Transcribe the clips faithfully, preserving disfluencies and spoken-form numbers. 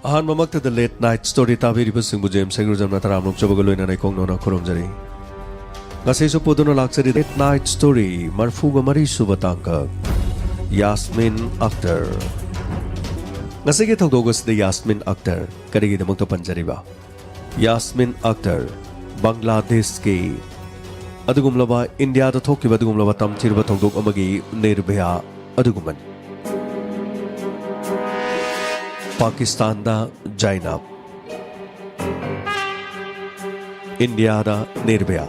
ꯑꯍꯥꯟꯕꯃꯛꯇꯗ Late Night Story ꯇꯥꯕꯤꯔꯤꯕꯁꯤꯡꯕꯨ James ꯍꯩꯒ꯭ꯔꯨꯖꯝꯅ ꯇꯔꯥꯝꯅ ꯑꯣꯛꯆꯕꯒ ꯂꯣꯏꯅꯅ ꯏꯀꯣꯡ ꯅꯧꯅ ꯈꯨꯔꯨꯝꯖꯔꯤ꯫ ꯉꯁꯤꯁꯨ ꯄꯨꯗꯨꯅ ꯂꯥꯛꯆꯔꯤ Late Night Story ꯃꯔꯤꯐꯨꯒ ꯃꯔꯤ ꯁꯨꯕ ꯇꯥꯡꯀꯛ, ꯌꯥꯁꯃꯤꯟ ꯑꯛꯇꯔ꯫ ꯉꯁꯤꯒꯤ ꯊꯧꯗꯣꯛ ꯑꯁꯤꯗ ꯌꯥꯁꯃꯤꯟ ꯑꯛꯇꯔ ꯀꯔꯤꯒꯤꯗꯃꯛꯇ ꯄꯟꯖꯔꯤꯕ? ꯌꯥꯁꯃꯤꯟ ꯑꯛꯇꯔ ꯕꯪꯒ꯭ꯂꯥꯗꯦꯁꯀꯤ ꯑꯗꯨꯒꯨꯝꯂꯕ, ꯏꯟꯗꯤꯌꯥꯗ ꯊꯣꯛꯈꯤꯕ ꯑꯗꯨꯒꯨꯝꯂꯕ ꯇꯝꯊꯤꯔꯕ ꯊꯧꯗꯣꯛ ꯑꯃꯒꯤ ꯅꯤꯔꯚꯌꯥ ꯑꯗꯨꯒꯨꯝꯕꯅꯤ꯫ ꯄꯥꯀꯤꯁꯇꯥꯟꯗ ꯖꯥꯏꯅꯕ, ꯏꯟꯗꯤꯌꯥꯗ ꯅꯤꯔꯚꯌꯥ,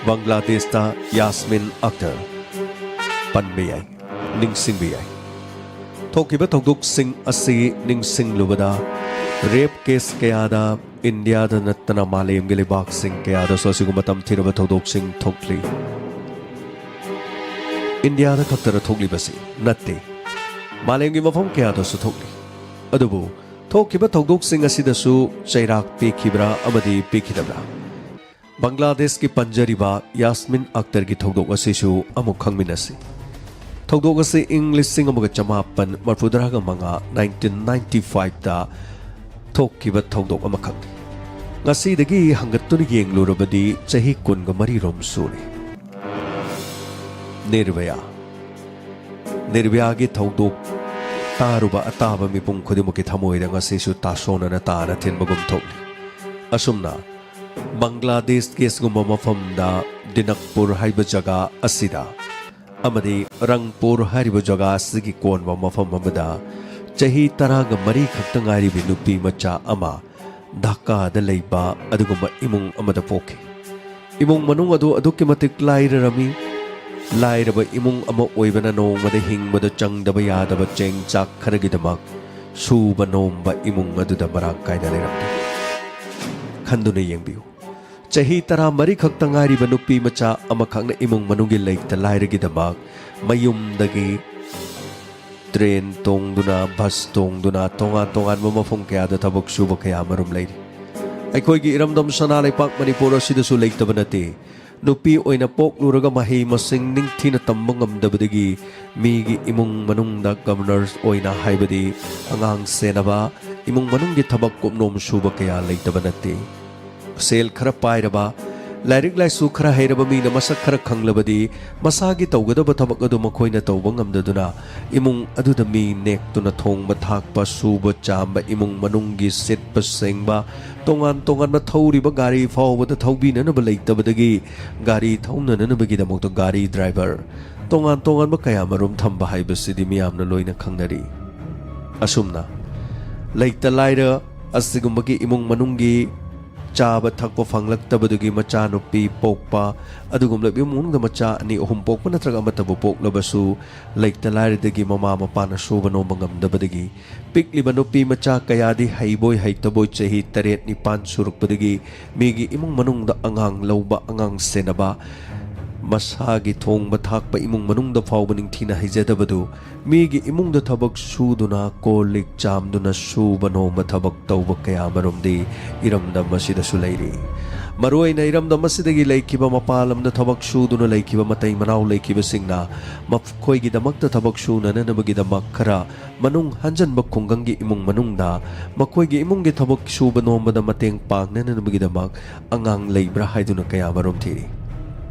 ꯕꯪꯒ꯭ꯂꯥꯗꯦꯁꯇ ꯌꯥꯁꯃꯤꯟ ꯑꯛꯇꯔ ꯄꯟꯕ ꯌꯥꯏ, ꯅꯤꯡꯁꯤꯡꯕ ꯌꯥꯏ꯫ ꯊꯣꯛꯈꯤꯕ ꯊꯧꯗꯣꯛꯁꯤꯡ ꯑꯁꯤ ꯅꯤꯡꯁꯤꯡꯂꯨꯕꯗ, ꯔꯦꯞ ꯀꯦꯁ ꯀꯌꯥꯗ, ꯏꯟꯗꯤꯌꯥꯗ ꯅꯠꯇꯅ ꯃꯥꯂꯦꯝꯒꯤ ꯂꯩꯕꯥꯛꯁꯤꯡ ꯀꯌꯥꯗꯁꯨ ꯑꯁꯤꯒꯨꯝꯕ ꯇꯝꯊꯤꯔꯕ ꯊꯧꯗꯣꯛꯁꯤꯡ ꯊꯣꯛꯂꯤ꯫ ꯏꯟꯗꯤꯌꯥꯗ ꯈꯛꯇꯗ ꯊꯣꯛꯂꯤꯕꯁꯤ ꯅꯠꯇꯦ, ꯃꯥꯂꯦꯝꯒꯤ ꯃꯐꯝ ꯀꯌꯥꯗꯁꯨ ꯊꯣꯛꯂꯤ꯫ ꯑꯗꯨꯕꯨ ꯊꯣꯛꯈꯤꯕ ꯊꯧꯗꯣꯛꯁꯤꯡ ꯑꯁꯤꯗꯁꯨ ꯆꯩꯔꯥꯛ ꯄꯤꯈꯤꯕ꯭ꯔꯥ ꯑꯃꯗꯤ ꯄꯤꯈꯤꯗꯕ꯭ꯔꯥ? ꯕꯪꯒ꯭ꯂꯥꯗꯦꯁꯀꯤ ꯄꯟꯖꯔꯤꯕ ꯌꯥꯁꯃꯤꯟ ꯑꯛꯇꯔꯒꯤ ꯊꯧꯗꯣꯛ ꯑꯁꯤꯁꯨ ꯑꯃꯨꯛ ꯈꯪꯃꯤꯟꯅꯁꯤ꯫ ꯊꯧꯗꯣꯛ ꯑꯁꯤ ꯏꯪ ꯂꯤꯁꯤꯡ ꯑꯃꯒ ꯆꯃꯥꯄꯟ ꯃꯔꯤꯐꯨꯇꯔꯥꯒ ꯃꯉꯥ, nineteen ninety five ꯗ ꯊꯣꯛꯈꯤꯕ ꯊꯧꯗꯣꯛ ꯑꯃꯈꯛꯅꯤ꯫ ꯉꯁꯤꯗꯒꯤ ꯍꯪꯒꯠꯇꯨꯅ ꯌꯦꯡꯂꯨꯔꯕꯗꯤ ꯆꯍꯤ ꯀꯨꯟꯒ ꯃꯔꯤ ꯔꯣꯝ ꯁꯨꯔꯦ꯫ ꯅꯤꯔꯚꯌꯥ꯫ ꯅꯤꯔꯚꯌꯥꯒꯤ ꯊꯧꯗꯣꯛ ꯇꯥꯔꯨꯕ ꯑꯇꯥꯕ ꯃꯤꯄꯨꯝ ꯈꯨꯗꯤꯡꯃꯛꯀꯤ ꯊꯃꯣꯏꯗ ꯉꯁꯤꯁꯨ ꯇꯥꯁꯣꯟꯅꯅ ꯇꯥꯅ ꯊꯤꯟꯕꯒꯨꯝ ꯊꯣꯛꯂꯤ꯫ ꯑꯁꯨꯝꯅ ꯕꯪꯒ꯭ꯂꯥꯗꯦꯁꯀꯤ ꯑꯁꯤꯒꯨꯝꯕ ꯃꯐꯝꯗ, ꯗꯤꯅꯛꯄꯨꯔ ꯍꯥꯏꯕ ꯖꯒꯥ ꯑꯁꯤꯗ ꯑꯃꯗꯤ ꯔꯪꯄꯨꯔ ꯍꯥꯏꯔꯤꯕ ꯖꯒꯥ ꯑꯁꯤꯒꯤ ꯀꯣꯟꯕ ꯃꯐꯝ ꯑꯃꯗ ꯆꯍꯤ ꯇꯔꯥꯒ ꯃꯔꯤ ꯈꯛꯇ ꯉꯥꯏꯔꯤꯕꯤ ꯅꯨꯄꯤ ꯃꯆꯥ ꯑꯃ ꯙꯥꯀꯥꯗ ꯂꯩꯕ ꯑꯗꯨꯒꯨꯝꯕ ꯏꯃꯨꯡ ꯑꯃꯗ ꯄꯣꯛꯈꯤ꯫ ꯏꯃꯨꯡ ꯃꯅꯨꯡ ꯑꯗꯨ ꯑꯗꯨꯛꯀꯤ ꯃꯇꯤꯛ ꯂꯥꯏꯔꯔꯝꯃꯤ꯫ ꯂꯥꯏꯔꯕ ꯏꯃꯨꯡ ꯑꯃ ꯑꯣꯏꯕꯅ ꯅꯣꯡꯃꯗ ꯍꯤꯡꯕꯗ ꯆꯪꯗꯕ ꯌꯥꯗꯕ ꯆꯦꯡ ꯆꯥꯛ ꯈꯔꯒꯤꯗꯃꯛ ꯁꯨꯕ ꯅꯣꯝꯕ ꯏꯃꯨꯡ ꯑꯗꯨꯗ ꯃꯔꯥꯡ ꯀꯥꯏꯅ ꯂꯩꯔꯝꯃꯤ꯫ ꯈꯟꯗꯨꯅ ꯌꯦꯡꯕꯤꯌꯨ, ꯆꯍꯤ ꯇꯔꯥꯃꯔꯤ ꯈꯛꯇ ꯉꯥꯏꯔꯤꯕ ꯅꯨꯄꯤ ꯃꯆꯥ ꯑꯃꯈꯛꯅ ꯏꯃꯨꯡ ꯃꯅꯨꯡꯒꯤ ꯂꯩꯇ ꯂꯥꯏꯔꯒꯤꯗꯃꯛ ꯃꯌꯨꯝꯗꯒꯤ ꯇ꯭ꯔꯦꯟ ꯇꯣꯡꯗꯨꯅ, ꯕꯁ ꯇꯣꯡꯗꯨꯅ, ꯇꯣꯉꯥꯟ ꯇꯣꯉꯥꯟꯕ ꯃꯐꯝ ꯀꯌꯥꯗ ꯊꯕꯛ ꯁꯨꯕ ꯀꯌꯥ ꯑꯃꯔꯣꯝ ꯂꯩꯔꯤ꯫ ꯑꯩꯈꯣꯏꯒꯤ ꯏꯔꯝꯗꯝ ꯁꯅꯥ ꯂꯩꯄꯥꯛ ꯃꯅꯤꯄꯨꯔ ꯑꯁꯤꯗꯁꯨ ꯂꯩꯇꯕ ꯅꯠꯇꯦ꯫ ꯅꯨꯄꯤ ꯑꯣꯏꯅ ꯄꯣꯛꯂꯨꯔꯒ ꯃꯍꯩ ꯃꯁꯤꯡ ꯅꯤꯡꯊꯤꯅ ꯇꯝꯕ ꯉꯝꯗꯕꯗꯒꯤ ꯃꯤꯒꯤ ꯏꯃꯨꯡ ꯃꯅꯨꯡꯗ ꯒꯕꯔꯅꯔ ꯑꯣꯏꯅ, ꯍꯥꯏꯕꯗꯤ ꯑꯉꯥꯡ ꯁꯦꯟꯅꯕ, ꯏꯃꯨꯡ ꯃꯅꯨꯡꯒꯤ ꯊꯕꯛ ꯀꯨꯞꯅꯣꯝ ꯁꯨꯕ ꯀꯌꯥ ꯂꯩꯇꯕ ꯅꯠꯇꯦ꯫ ꯁꯦꯜ ꯈꯔ ꯄꯥꯏꯔꯕ, ꯂꯥꯏꯔꯤꯛ ꯂꯥꯏꯁꯨ ꯈꯔ ꯍꯩꯔꯕ ꯃꯤꯅ ꯃꯁꯛ ꯈꯔ ꯈꯪꯂꯕꯗꯤ ꯃꯁꯥꯒꯤ ꯇꯧꯒꯗꯕ ꯊꯕꯛ ꯑꯗꯨ ꯃꯈꯣꯏꯅ ꯇꯧꯕ ꯉꯝꯗꯗꯨꯅ ꯏꯃꯨꯡ ꯑꯗꯨꯗ ꯃꯤ ꯅꯦꯛꯇꯨꯅ ꯊꯣꯡꯕ ꯊꯥꯛꯄ, ꯁꯨꯕ ꯆꯥꯝꯕ, ꯏꯃꯨꯡ ꯃꯅꯨꯡꯒꯤ ꯁꯤꯠꯄ ꯁꯦꯡꯕ, ꯇꯣꯉꯥꯟ ꯇꯣꯉꯥꯟꯕ ꯊꯧꯔꯤꯕ ꯒꯥꯔꯤ ꯐꯥꯎꯕꯗ ꯊꯧꯕꯤꯅꯅꯕ ꯂꯩꯇꯕꯗꯒꯤ ꯒꯥꯔꯤ ꯊꯧꯅꯅꯕꯒꯤꯗꯃꯛꯇ ꯒꯥꯔꯤ ꯗ꯭ꯔꯥꯏꯚꯔ, ꯇꯣꯉꯥꯟ ꯇꯣꯉꯥꯟꯕ ꯀꯌꯥꯃꯔꯨꯝ ꯊꯝꯕ ꯍꯥꯏꯕꯁꯤꯗꯤ ꯃꯤꯌꯥꯝꯅ ꯂꯣꯏꯅ ꯈꯪꯅꯔꯤ꯫ ꯑꯁꯨꯝꯅ ꯂꯩꯇ ꯂꯥꯏꯔ ꯑꯁꯤꯒꯨꯝꯕꯒꯤ ꯏꯃꯨꯡ ꯃꯅꯨꯡꯒꯤ ꯆꯥꯕ ꯊꯛꯄ ꯐꯪꯂꯛꯇꯕꯗꯨꯒꯤ ꯃꯆꯥꯅꯨꯄꯤ ꯄꯣꯛꯄ, ꯑꯗꯨꯒꯨꯝꯂꯕ ꯏꯃꯨꯡ ꯃꯅꯨꯡꯗ ꯃꯆꯥ ꯑꯅꯤ ꯑꯍꯨꯝ ꯄꯣꯛꯄ ꯅꯠꯇ꯭ꯔꯒ ꯑꯃꯠꯇꯕꯨ ꯄꯣꯛꯂꯕꯁꯨ, ꯂꯩꯇ ꯂꯥꯏꯔꯗꯒꯤ ꯃꯃꯥ ꯃꯄꯥꯅ ꯁꯨꯕ ꯅꯣꯝꯕ ꯉꯝꯗꯕꯗꯒꯤ ꯄꯤꯛꯂꯤꯕ ꯅꯨꯄꯤ ꯃꯆꯥ ꯀꯌꯥꯗꯤ ꯍꯩꯕꯣꯏ ꯍꯩꯇꯕꯣꯏ ꯆꯍꯤ ꯇꯔꯦꯠ ꯅꯤꯄꯥꯟ ꯁꯨꯔꯛꯄꯗꯒꯤ ꯃꯤꯒꯤ ꯏꯃꯨꯡ ꯃꯅꯨꯡꯗ ꯑꯉꯥꯡ ꯂꯧꯕ, ꯑꯉꯥꯡ ꯁꯦꯟꯅꯕ, ꯃꯁꯥꯒꯤ ꯊꯣꯡꯕ ꯊꯥꯛꯄ ꯏꯃꯨꯡ ꯃꯅꯨꯡꯗ ꯐꯥꯎꯕ ꯅꯤꯡꯊꯤꯅ ꯍꯩꯖꯗꯕꯗꯨ, ꯃꯤꯒꯤ ꯏꯃꯨꯡꯗ ꯊꯕꯛ ꯁꯨꯗꯨꯅ, ꯀꯣꯜ ꯂꯤꯛ ꯆꯥꯝꯗꯨꯅ ꯁꯨꯕ ꯅꯣꯝꯕ ꯊꯕꯛ ꯇꯧꯕ ꯀꯌꯥ ꯃꯔꯨꯝꯗꯤ ꯏꯔꯝꯗꯝ ꯑꯁꯤꯗꯁꯨ ꯂꯩꯔꯤ꯫ ꯃꯔꯨꯑꯣꯏꯅ ꯏꯔꯝꯗꯝ ꯑꯁꯤꯗꯒꯤ ꯂꯩꯈꯤꯕ, ꯃꯄꯥꯟ ꯂꯝꯗ ꯊꯕꯛ ꯁꯨꯗꯨꯅ ꯂꯩꯈꯤꯕ ꯃꯇꯩ ꯃꯅꯥꯎ ꯂꯩꯈꯤꯕꯁꯤꯡꯅ ꯃꯈꯣꯏꯒꯤꯗꯃꯛꯇ ꯊꯕꯛ ꯁꯨꯅꯅꯕꯒꯤꯗꯃꯛ ꯈꯔ ꯃꯅꯨꯡ ꯍꯟꯖꯟꯕ ꯈꯨꯡꯒꯪꯒꯤ ꯏꯃꯨꯡ ꯃꯅꯨꯡꯗ ꯃꯈꯣꯏꯒꯤ ꯏꯃꯨꯡꯒꯤ ꯊꯕꯛ ꯁꯨꯕ ꯅꯣꯝꯕꯗ ꯃꯇꯦꯡ ꯄꯥꯡꯅꯅꯕꯒꯤꯗꯃꯛ ꯑꯉꯥꯡ ꯂꯩꯕ꯭ꯔꯥ ꯍꯥꯏꯗꯨꯅ ꯀꯌꯥ ꯃꯔꯨꯝ ꯊꯤꯔꯤ꯫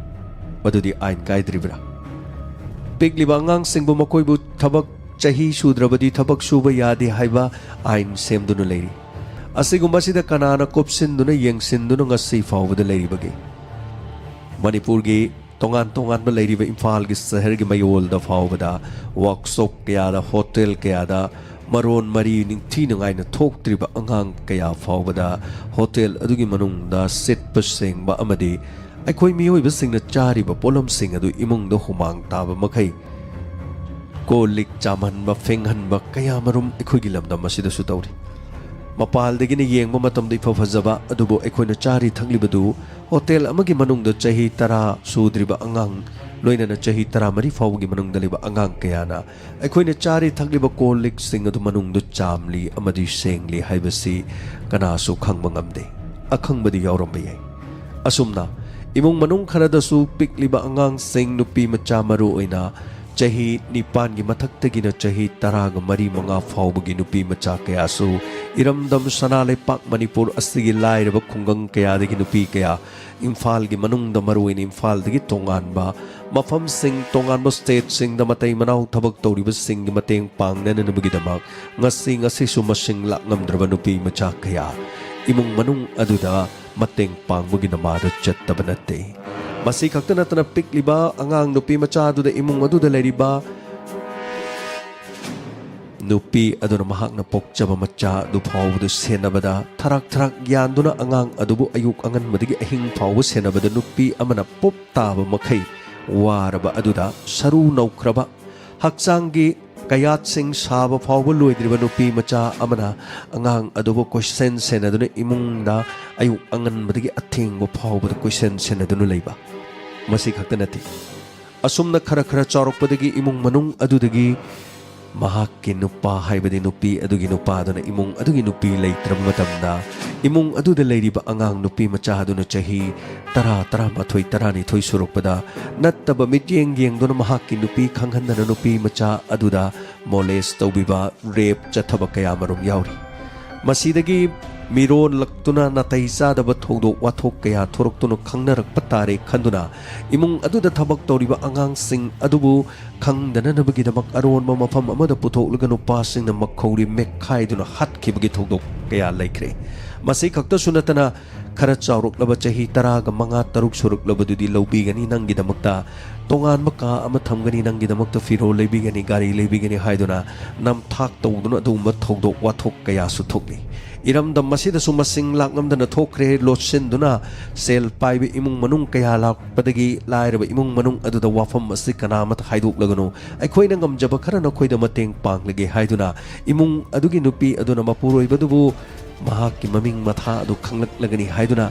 ꯃꯗꯨꯗꯤ ꯑꯥꯏꯟ ꯀꯥꯏꯗ꯭ꯔꯤꯕ꯭ꯔꯥ? ꯄꯤꯛꯂꯤꯕ ꯑꯉꯥꯡꯁꯤꯡꯕꯨ ꯃꯈꯣꯏꯕꯨ ꯊꯕꯛ, ꯆꯍꯤ ꯁꯨꯗ꯭ꯔꯕꯗꯤ ꯊꯕꯛ ꯁꯨꯕ ꯌꯥꯗꯦ ꯍꯥꯏꯕ ꯑꯥꯏꯟ ꯁꯦꯝꯗꯨꯅ ꯂꯩꯔꯤ꯫ ꯑꯁꯤꯒꯨꯝꯕꯁꯤꯗ ꯀꯅꯥꯅ ꯀꯨꯞꯁꯤꯟꯗꯨꯅ ꯌꯦꯡꯁꯤꯟꯗꯨꯅ ꯉꯁꯤ ꯐꯥꯎꯕꯗ ꯂꯩꯔꯤꯕꯒꯦ? ꯃꯅꯤꯄꯨꯔꯒꯤ ꯇꯣꯉꯥꯟ ꯇꯣꯉꯥꯟꯕ ꯂꯩꯔꯤꯕ ꯏꯝꯐꯥꯜꯒꯤ ꯁꯍꯔꯒꯤ ꯃꯌꯣꯜꯗ ꯐꯥꯎꯕꯗ ꯋꯥꯛꯁꯣꯞ ꯀꯌꯥꯗ, ꯍꯣꯇꯦꯜ ꯀꯌꯥꯗ ꯃꯔꯣꯟ ꯃꯔꯤ ꯅꯤꯡꯊꯤꯅꯉꯥꯏꯅ ꯊꯣꯛꯇ꯭ꯔꯤꯕ ꯑꯉꯥꯡ ꯀꯌꯥ ꯐꯥꯎꯕꯗ ꯍꯣꯇꯦꯜ ꯑꯗꯨꯒꯤ ꯃꯅꯨꯡꯗ ꯁꯤꯠꯄ ꯁꯦꯡꯕ ꯑꯃꯗꯤ ꯑꯩꯈꯣꯏ ꯃꯤꯑꯣꯏꯕꯁꯤꯡꯅ ꯆꯥꯔꯤꯕ ꯄꯣꯠꯂꯝꯁꯤꯡ ꯑꯗꯨ ꯏꯃꯨꯡꯗ ꯍꯨꯃꯥꯡ ꯇꯥꯕ ꯃꯈꯩ ꯀꯣꯜ ꯂꯤꯛ ꯆꯥꯝꯍꯟꯕ, ꯐꯦꯡꯍꯟꯕ ꯀꯌꯥ ꯃꯔꯨꯝ ꯑꯩꯈꯣꯏꯒꯤ ꯂꯝꯗꯝ ꯑꯁꯤꯗꯁꯨ ꯇꯧꯔꯤ꯫ ꯃꯄꯥꯜꯗꯒꯤꯅ ꯌꯦꯡꯕ ꯃꯇꯝꯗ ꯏꯐ ꯐꯖꯕ, ꯑꯗꯨꯕꯨ ꯑꯩꯈꯣꯏꯅ ꯆꯥꯔꯤ ꯊꯛꯂꯤꯕꯗꯨ ꯍꯣꯇꯦꯜ ꯑꯃꯒꯤ ꯃꯅꯨꯡꯗ ꯆꯍꯤ ꯇꯔꯥ ꯁꯨꯗ꯭ꯔꯤꯕ ꯑꯉꯥꯡ, ꯂꯣꯏꯅꯅ ꯆꯍꯤ ꯇꯔꯥꯃꯔꯤ ꯐꯥꯎꯕꯒꯤ ꯃꯅꯨꯡꯗ ꯂꯩꯕ ꯑꯉꯥꯡ ꯀꯌꯥꯅ ꯑꯩꯈꯣꯏꯅ ꯆꯥꯔꯤ ꯊꯛꯂꯤꯕ ꯀꯣꯜ ꯂꯤꯛꯁꯤꯡ ꯑꯗꯨ ꯃꯅꯨꯡꯗ ꯆꯥꯝꯂꯤ ꯑꯃꯗꯤ ꯁꯦꯡꯂꯤ ꯍꯥꯏꯕꯁꯤ ꯀꯅꯥꯁꯨ ꯈꯪꯕ ꯉꯝꯗꯦ꯫ ꯑꯈꯪꯕꯗꯤ ꯌꯥꯎꯔꯝꯕ ꯌꯥꯏ꯫ ꯑꯁꯨꯝꯅ ꯏꯃꯨꯡ ꯃꯅꯨꯡ ꯈꯔꯗꯁꯨ ꯄꯤꯛꯂꯤꯕ ꯑꯉꯥꯡꯁꯤꯡ, ꯅꯨꯄꯤ ꯃꯆꯥ ꯃꯔꯨ ꯑꯣꯏꯅ ꯆꯍꯤ ꯅꯤꯄꯥꯟꯒꯤ ꯃꯊꯛꯇꯒꯤꯅ ꯆꯍꯤ ꯇꯔꯥꯒ ꯃꯔꯤ ꯃꯉꯥ ꯐꯥꯎꯕꯒꯤ ꯅꯨꯄꯤ ꯃꯆꯥ ꯀꯌꯥꯁꯨ ꯏꯔꯝꯗꯝ ꯁꯅꯥ ꯂꯩꯄꯥꯛ ꯃꯅꯤꯄꯨꯔ ꯑꯁꯤꯒꯤ ꯂꯥꯏꯔꯕ ꯈꯨꯡꯒꯪ ꯀꯌꯥꯗꯒꯤ ꯅꯨꯄꯤ ꯀꯌꯥ ꯏꯝꯐꯥꯜꯒꯤ ꯃꯅꯨꯡꯗ, ꯃꯔꯨ ꯑꯣꯏꯅ ꯏꯝꯐꯥꯜꯗꯒꯤ ꯇꯣꯉꯥꯟꯕ ꯃꯐꯝꯁꯤꯡ, ꯇꯣꯉꯥꯟꯕ stateꯁꯤꯡꯗ ꯃꯇꯩ ꯃꯅꯥꯎ ꯊꯕꯛ ꯇꯧꯔꯤꯕꯁꯤꯡꯒꯤ ꯃꯇꯦꯡ ꯄꯥꯡꯅꯅꯕꯒꯤꯗꯃꯛ ꯉꯁꯤ ꯉꯁꯤꯁꯨ ꯃꯁꯤꯡ ꯂꯥꯛꯉꯝꯗ꯭ꯔꯕ ꯅꯨꯄꯤ ꯃꯆꯥ ꯀꯌꯥ ꯏꯃꯨꯡ ꯃꯅꯨꯡ ꯑꯗꯨꯗ ꯃꯇꯦꯡ ꯄꯥꯡꯕꯒꯤ ꯅꯃꯥꯗ ꯆꯠꯇꯕ ꯅꯠꯇꯦ꯫ ꯃꯁꯤ ꯈꯛꯇ ꯅꯠꯇꯅ, ꯄꯤꯛꯂꯤꯕ ꯑꯉꯥꯡ ꯅꯨꯄꯤ ꯃꯆꯥ ꯑꯗꯨꯗ, ꯏꯃꯨꯡ ꯑꯗꯨꯗ ꯂꯩꯔꯤꯕ ꯅꯨꯄꯤ ꯑꯗꯨꯅ ꯃꯍꯥꯛꯅ ꯄꯣꯛꯆꯕ ꯃꯆꯥ ꯑꯗꯨ ꯐꯥꯎꯕꯗꯨ ꯁꯦꯟꯅꯕꯗ ꯊꯔꯥꯛ ꯊꯔꯥꯛ ꯌꯥꯟꯗꯨꯅ, ꯑꯉꯥꯡ ꯑꯗꯨꯕꯨ ꯑꯌꯨꯛ ꯑꯉꯟꯕꯗꯒꯤ ꯑꯍꯤꯡ ꯐꯥꯎꯕ ꯁꯦꯟꯅꯕꯗ ꯅꯨꯄꯤ ꯑꯃꯅ ꯄꯣꯞ ꯇꯥꯕ ꯃꯈꯩ ꯋꯥꯔꯕ ꯑꯗꯨꯗ, ꯁꯔꯨ ꯅꯧꯈ꯭ꯔꯕ, ꯍꯛꯆꯥꯡꯒꯤ ꯀꯌꯥꯠꯁꯤꯡ ꯁꯥꯕ ꯐꯥꯎꯕ ꯂꯣꯏꯗ꯭ꯔꯤꯕ ꯅꯨꯄꯤ ꯃꯆꯥ ꯑꯃꯅ ꯑꯉꯥꯡ ꯑꯗꯨꯕꯨ ꯀꯣꯏꯁꯦꯟ ꯁꯦꯟꯅꯗꯨꯅ, ꯏꯃꯨꯡꯗ ꯑꯌꯨꯛ ꯑꯉꯟꯕꯗꯒꯤ ꯑꯊꯦꯡꯕ ꯐꯥꯎꯕꯗ ꯀꯣꯏꯁꯦꯟ ꯁꯦꯟꯅꯗꯨꯅ ꯂꯩꯕ꯫ ꯃꯁꯤ ꯈꯛꯇ ꯅꯠꯇꯦ, ꯑꯁꯨꯝꯅ ꯈꯔ ꯈꯔ ꯆꯥꯎꯔꯛꯄꯗꯒꯤ ꯏꯃꯨꯡ ꯃꯅꯨꯡ ꯑꯗꯨꯗꯒꯤ ꯃꯍꯥꯛꯀꯤ ꯅꯨꯄꯥ, ꯍꯥꯏꯕꯗꯤ ꯅꯨꯄꯤ ꯑꯗꯨꯒꯤ ꯅꯨꯄꯥꯗꯨꯅ ꯏꯃꯨꯡ ꯑꯗꯨꯒꯤ ꯅꯨꯄꯤ ꯂꯩꯇ꯭ꯔꯕ ꯃꯇꯝꯗ, ꯏꯃꯨꯡ ꯑꯗꯨꯗ ꯂꯩꯔꯤꯕ ꯑꯉꯥꯡ ꯅꯨꯄꯤ ꯃꯆꯥ ꯑꯗꯨꯅ ꯆꯍꯤ ꯇꯔꯥ, ꯇꯔꯥꯃꯥꯊꯣꯏ, ꯇꯔꯥꯅꯤꯊꯣꯏ ꯁꯨꯔꯛꯄꯗ, ꯅꯠꯇꯕ ꯃꯤꯠꯌꯦꯡ ꯌꯦꯡꯗꯨꯅ ꯃꯍꯥꯛꯀꯤ ꯅꯨꯄꯤ ꯈꯪꯍꯟꯗꯅ ꯅꯨꯄꯤ ꯃꯆꯥ ꯑꯗꯨꯗ molest ꯇꯧꯕꯤꯕ, rape ꯆꯠꯊꯕ ꯀꯌꯥ ꯃꯔꯨꯝ ꯌꯥꯎꯔꯤ꯫ ꯃꯁꯤꯗꯒꯤ ꯃꯤꯔꯣꯜꯂꯛꯇꯨꯅ ꯅꯥꯇꯩ ꯆꯥꯗꯕ ꯊꯧꯗꯣꯛ ꯋꯥꯊꯣꯛ ꯀꯌꯥ ꯊꯣꯔꯛꯇꯨꯅ ꯈꯪꯅꯔꯛꯄ ꯇꯥꯔꯦ ꯈꯟꯗꯨꯅ, ꯏꯃꯨꯡ ꯑꯗꯨꯗ ꯊꯕꯛ ꯇꯧꯔꯤꯕ ꯑꯉꯥꯡꯁꯤꯡ ꯑꯗꯨꯕꯨ ꯈꯪꯗꯅꯅꯕꯒꯤꯗꯃꯛ ꯑꯔꯣꯟꯕ ꯃꯐꯝ ꯑꯃꯗ ꯄꯨꯊꯣꯛꯂꯒ ꯅꯨꯄꯥꯁꯤꯡꯅ ꯃꯈꯧꯔꯤ ꯃꯦꯠꯈꯥꯏꯗꯨꯅ ꯍꯥꯠꯈꯤꯕꯒꯤ ꯊꯧꯗꯣꯛ ꯀꯌꯥ ꯂꯩꯈ꯭ꯔꯦ꯫ ꯃꯁꯤ ꯈꯛꯇꯁꯨ ꯅꯠꯇꯅ, ꯈꯔ ꯆꯥꯎꯔꯛꯂꯕ, ꯆꯍꯤ ꯇꯔꯥꯒ ꯃꯉꯥ, ꯇꯔꯨꯛ ꯁꯨꯔꯛꯂꯕꯗꯨꯗꯤ ꯂꯧꯕꯤꯒꯅꯤ ꯅꯪꯒꯤꯗꯃꯛꯇ, ꯇꯣꯉꯥꯟꯕ ꯀꯥ ꯑꯃ ꯊꯝꯒꯅꯤ ꯅꯪꯒꯤꯗꯃꯛꯇ, ꯐꯤꯔꯣꯜ ꯂꯩꯕꯤꯒꯅꯤ, ꯒꯥꯔꯤ ꯂꯩꯕꯤꯒꯅꯤ ꯍꯥꯏꯗꯨꯅ ꯅꯝꯊꯥꯛ ꯇꯧꯗꯨꯅ ꯑꯗꯨꯒꯨꯝꯕ ꯊꯧꯗꯣꯛ ꯋꯥꯊꯣꯛ ꯀꯌꯥꯁꯨ ꯊꯣꯛꯂꯤ꯫ ꯏꯔꯝꯗꯝ ꯑꯁꯤꯗꯁꯨ ꯃꯁꯤꯡ ꯂꯥꯛꯉꯝꯗꯅ ꯊꯣꯛꯈ꯭ꯔꯦ꯫ ꯂꯣꯠꯁꯤꯟꯗꯨꯅ ꯁꯦꯜ ꯄꯥꯏꯕ ꯏꯃꯨꯡ ꯃꯅꯨꯡ ꯀꯌꯥ ꯂꯥꯛꯄꯗꯒꯤ ꯂꯥꯏꯔꯕ ꯏꯃꯨꯡ ꯃꯅꯨꯡ ꯑꯗꯨꯗ ꯋꯥꯐꯝ ꯑꯁꯤ ꯀꯅꯥ ꯑꯃꯠꯇ ꯍꯥꯏꯗꯣꯛꯂꯒꯅꯨ, ꯑꯩꯈꯣꯏꯅ ꯉꯝꯖꯕ ꯈꯔ ꯅꯈꯣꯏꯗ ꯃꯇꯦꯡ ꯄꯥꯡꯂꯒꯦ ꯍꯥꯏꯗꯨꯅ ꯏꯃꯨꯡ ꯑꯗꯨꯒꯤ ꯅꯨꯄꯤ ꯑꯗꯨꯅ ꯃꯄꯨꯔꯣꯏꯕꯗꯨꯕꯨ ꯃꯍꯥꯛꯀꯤ ꯃꯃꯤꯡ ꯃꯊꯥ ꯑꯗꯨ ꯈꯪꯂꯛꯂꯒꯅꯤ ꯍꯥꯏꯗꯨꯅ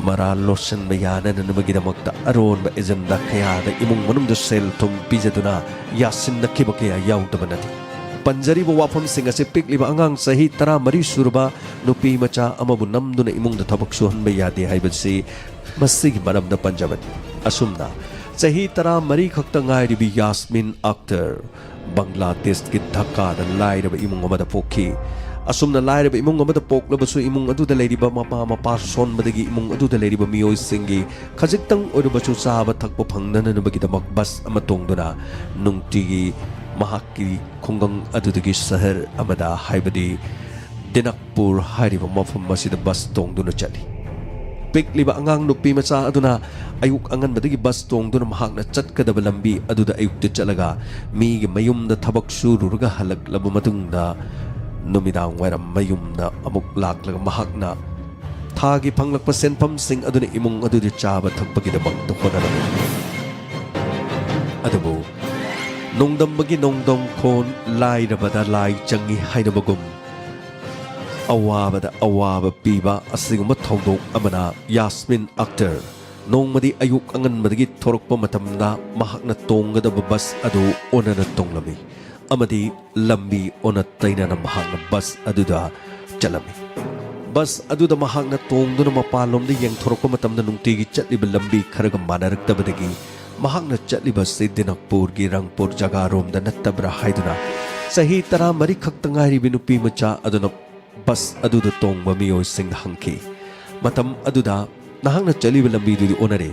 ꯃꯔꯥꯜ ꯂꯣꯠꯁꯤꯟꯕ ꯌꯥꯅꯅꯕꯒꯤꯗꯃꯛꯇ ꯑꯔꯣꯟꯕ agenda ꯀꯌꯥꯗ ꯏꯃꯨꯡ ꯃꯅꯨꯡꯗ ꯁꯦꯜ ꯊꯨꯝ ꯄꯤꯖꯗꯨꯅ ꯌꯥꯁꯤꯟꯅꯈꯤꯕ ꯀꯌꯥ ꯌꯥꯎꯗꯕ ꯅꯠꯇꯦ꯫ ꯄꯟꯖꯔꯤꯕ ꯋꯥꯐꯝꯁꯤꯡ ꯑꯁꯤ ꯄꯤꯛꯂꯤꯕ ꯑꯉꯥꯡ ꯆꯍꯤ ꯇꯔꯥꯃꯔꯤ ꯁꯨꯔꯕ ꯅꯨꯄꯤ ꯃꯆꯥ ꯑꯃꯕꯨ ꯅꯝꯗꯨꯅ ꯏꯃꯨꯡꯗ ꯊꯕꯛ ꯁꯨꯍꯟꯕ ꯌꯥꯗꯦ ꯍꯥꯏꯕꯁꯤ ꯃꯁꯤꯒꯤ ꯃꯔꯝꯗ ꯄꯟꯖꯕꯅꯤ꯫ ꯑꯁꯨꯝꯅ ꯆꯍꯤ ꯇꯔꯥꯃꯔꯤ ꯈꯛꯇ ꯉꯥꯏꯔꯤꯕꯤ ꯌꯥꯁꯃꯤꯟ ꯑꯈꯇꯔ ꯕꯪꯒ꯭ꯂꯥꯗꯦꯁꯀꯤ ꯙꯛꯀꯥꯗ ꯂꯥꯏꯔꯕ ꯏꯃꯨꯡ ꯑꯃꯗ ꯄꯣꯛꯈꯤ꯫ ꯑꯁꯨꯝꯅ ꯂꯥꯏꯔꯕ ꯏꯃꯨꯡ ꯑꯃꯗ ꯄꯣꯛꯂꯕꯁꯨ, ꯏꯃꯨꯡ ꯑꯗꯨꯗ ꯂꯩꯔꯤꯕ ꯃꯃꯥ ꯃꯄꯥ ꯁꯣꯟꯕꯗꯒꯤ ꯏꯃꯨꯡ ꯑꯗꯨꯗ ꯂꯩꯔꯤꯕ ꯃꯤꯑꯣꯏꯁꯤꯡꯒꯤ ꯈꯖꯤꯛꯇꯪ ꯑꯣꯏꯔꯕꯁꯨ ꯆꯥꯕ ꯊꯛꯄ ꯐꯪꯅꯅꯕꯒꯤꯗꯃꯛ ꯕꯁ ꯑꯃ ꯇꯣꯡꯗꯨꯅ ꯅꯨꯡꯇꯤꯒꯤ ꯃꯍꯥꯛꯀꯤ ꯈꯨꯡꯒꯪ ꯑꯗꯨꯗꯒꯤ ꯁꯍꯔ ꯑꯃꯗ, ꯍꯥꯏꯕꯗꯤ ꯗꯤꯅꯛꯄꯨꯔ ꯍꯥꯏꯔꯤꯕ ꯃꯐꯝ ꯑꯁꯤꯗ ꯕꯁ ꯇꯣꯡꯗꯨꯅ ꯆꯠꯂꯤ꯫ ꯄꯤꯛꯂꯤꯕ ꯑꯉꯥꯡ ꯅꯨꯄꯤ ꯃꯆꯥ ꯑꯗꯨꯅ ꯑꯌꯨꯛ ꯑꯉꯟꯕꯗꯒꯤ ꯕꯁ ꯇꯣꯡꯗꯨꯅ ꯃꯍꯥꯛꯅ ꯆꯠꯀꯗꯕ ꯂꯝꯕꯤ ꯑꯗꯨꯗ ꯑꯌꯨꯛꯇ ꯆꯠꯂꯒ ꯃꯤꯒꯤ ꯃꯌꯨꯝꯗ ꯊꯕꯛ ꯁꯨꯔꯨꯔꯒ ꯍꯜꯂꯛꯂꯕ ꯃꯇꯨꯡꯗ ꯅꯨꯃꯤꯗꯥꯡ ꯋꯥꯏꯔꯝ ꯃꯌꯨꯝꯗ ꯑꯃꯨꯛ ꯂꯥꯛꯂꯒ ꯃꯍꯥꯛꯅ ꯊꯥꯒꯤ ꯐꯪꯂꯛꯄ ꯁꯦꯟꯐꯝꯁꯤꯡ ꯑꯗꯨꯅ ꯏꯃꯨꯡ ꯑꯗꯨꯗ ꯆꯥꯕ ꯊꯛꯄꯒꯤꯗꯃꯛꯇ ꯍꯣꯠꯅꯔꯝꯃꯤ꯫ ꯑꯗꯨꯕꯨ ꯅꯣꯡꯗꯝꯕꯒꯤ ꯅꯣꯡꯗꯝꯈꯣꯟ, ꯂꯥꯏꯔꯕꯗ ꯂꯥꯏ ꯆꯪꯉꯤ ꯍꯥꯏꯅꯕꯒꯨꯝ, ꯑꯋꯥꯕꯗ ꯑꯋꯥꯕ ꯄꯤꯕ ꯑꯁꯤꯒꯨꯝꯕ ꯊꯧꯗꯣꯛ ꯑꯃꯅ ꯌꯥꯁꯃꯤꯟ ꯑꯈꯇꯔ ꯅꯣꯡꯃꯗꯤ ꯑꯌꯨꯛ ꯑꯉꯟꯕꯗꯒꯤ ꯊꯣꯔꯛꯄ ꯃꯇꯝꯗ ꯃꯍꯥꯛꯅ ꯇꯣꯡꯒꯗꯕ ꯕꯁ ꯑꯗꯨ ꯑꯣꯟꯅꯅ ꯇꯣꯡꯂꯝꯃꯤ ꯑꯃꯗꯤ ꯂꯝꯕꯤ ꯑꯣꯟꯅ ꯇꯩꯅꯅ ꯃꯍꯥꯛꯅ ꯕꯁ ꯑꯗꯨꯗ ꯆꯠꯂꯝꯃꯤ꯫ ꯕꯁ ꯑꯗꯨꯗ ꯃꯍꯥꯛꯅ ꯇꯣꯡꯗꯨꯅ ꯃꯄꯥꯟꯂꯣꯝꯗ ꯌꯦꯡꯊꯣꯔꯛꯄ ꯃꯇꯝꯗ ꯅꯨꯡꯇꯤꯒꯤ ꯆꯠꯂꯤꯕ ꯂꯝꯕꯤ ꯈꯔꯒ ꯃꯥꯟꯅꯔꯛꯇꯕꯗꯒꯤ ꯃꯍꯥꯛꯅ ꯆꯠꯂꯤꯕꯁꯤ ꯗꯤꯅꯛꯄꯨꯔꯒꯤ ꯔꯪꯄꯨꯔ ꯖꯒꯥꯔꯣꯝꯗ ꯅꯠꯇꯕ꯭ꯔꯥ ꯍꯥꯏꯗꯨꯅ ꯆꯍꯤ ꯇꯔꯥꯃꯔꯤ ꯈꯛꯇ ꯉꯥꯏꯔꯤꯕ ꯅꯨꯄꯤ ꯃꯆꯥ ꯑꯗꯨꯅ ꯕꯁ ꯑꯗꯨꯗ ꯇꯣꯡꯕ ꯃꯤꯑꯣꯏꯁꯤꯡꯗ ꯍꯪꯈꯤ꯫ ꯃꯇꯝ ꯑꯗꯨꯗ, "ꯅꯍꯥꯛꯅ ꯆꯠꯂꯤꯕ ꯂꯝꯕꯤꯗꯨꯗꯤ ꯑꯣꯟꯅꯔꯦ,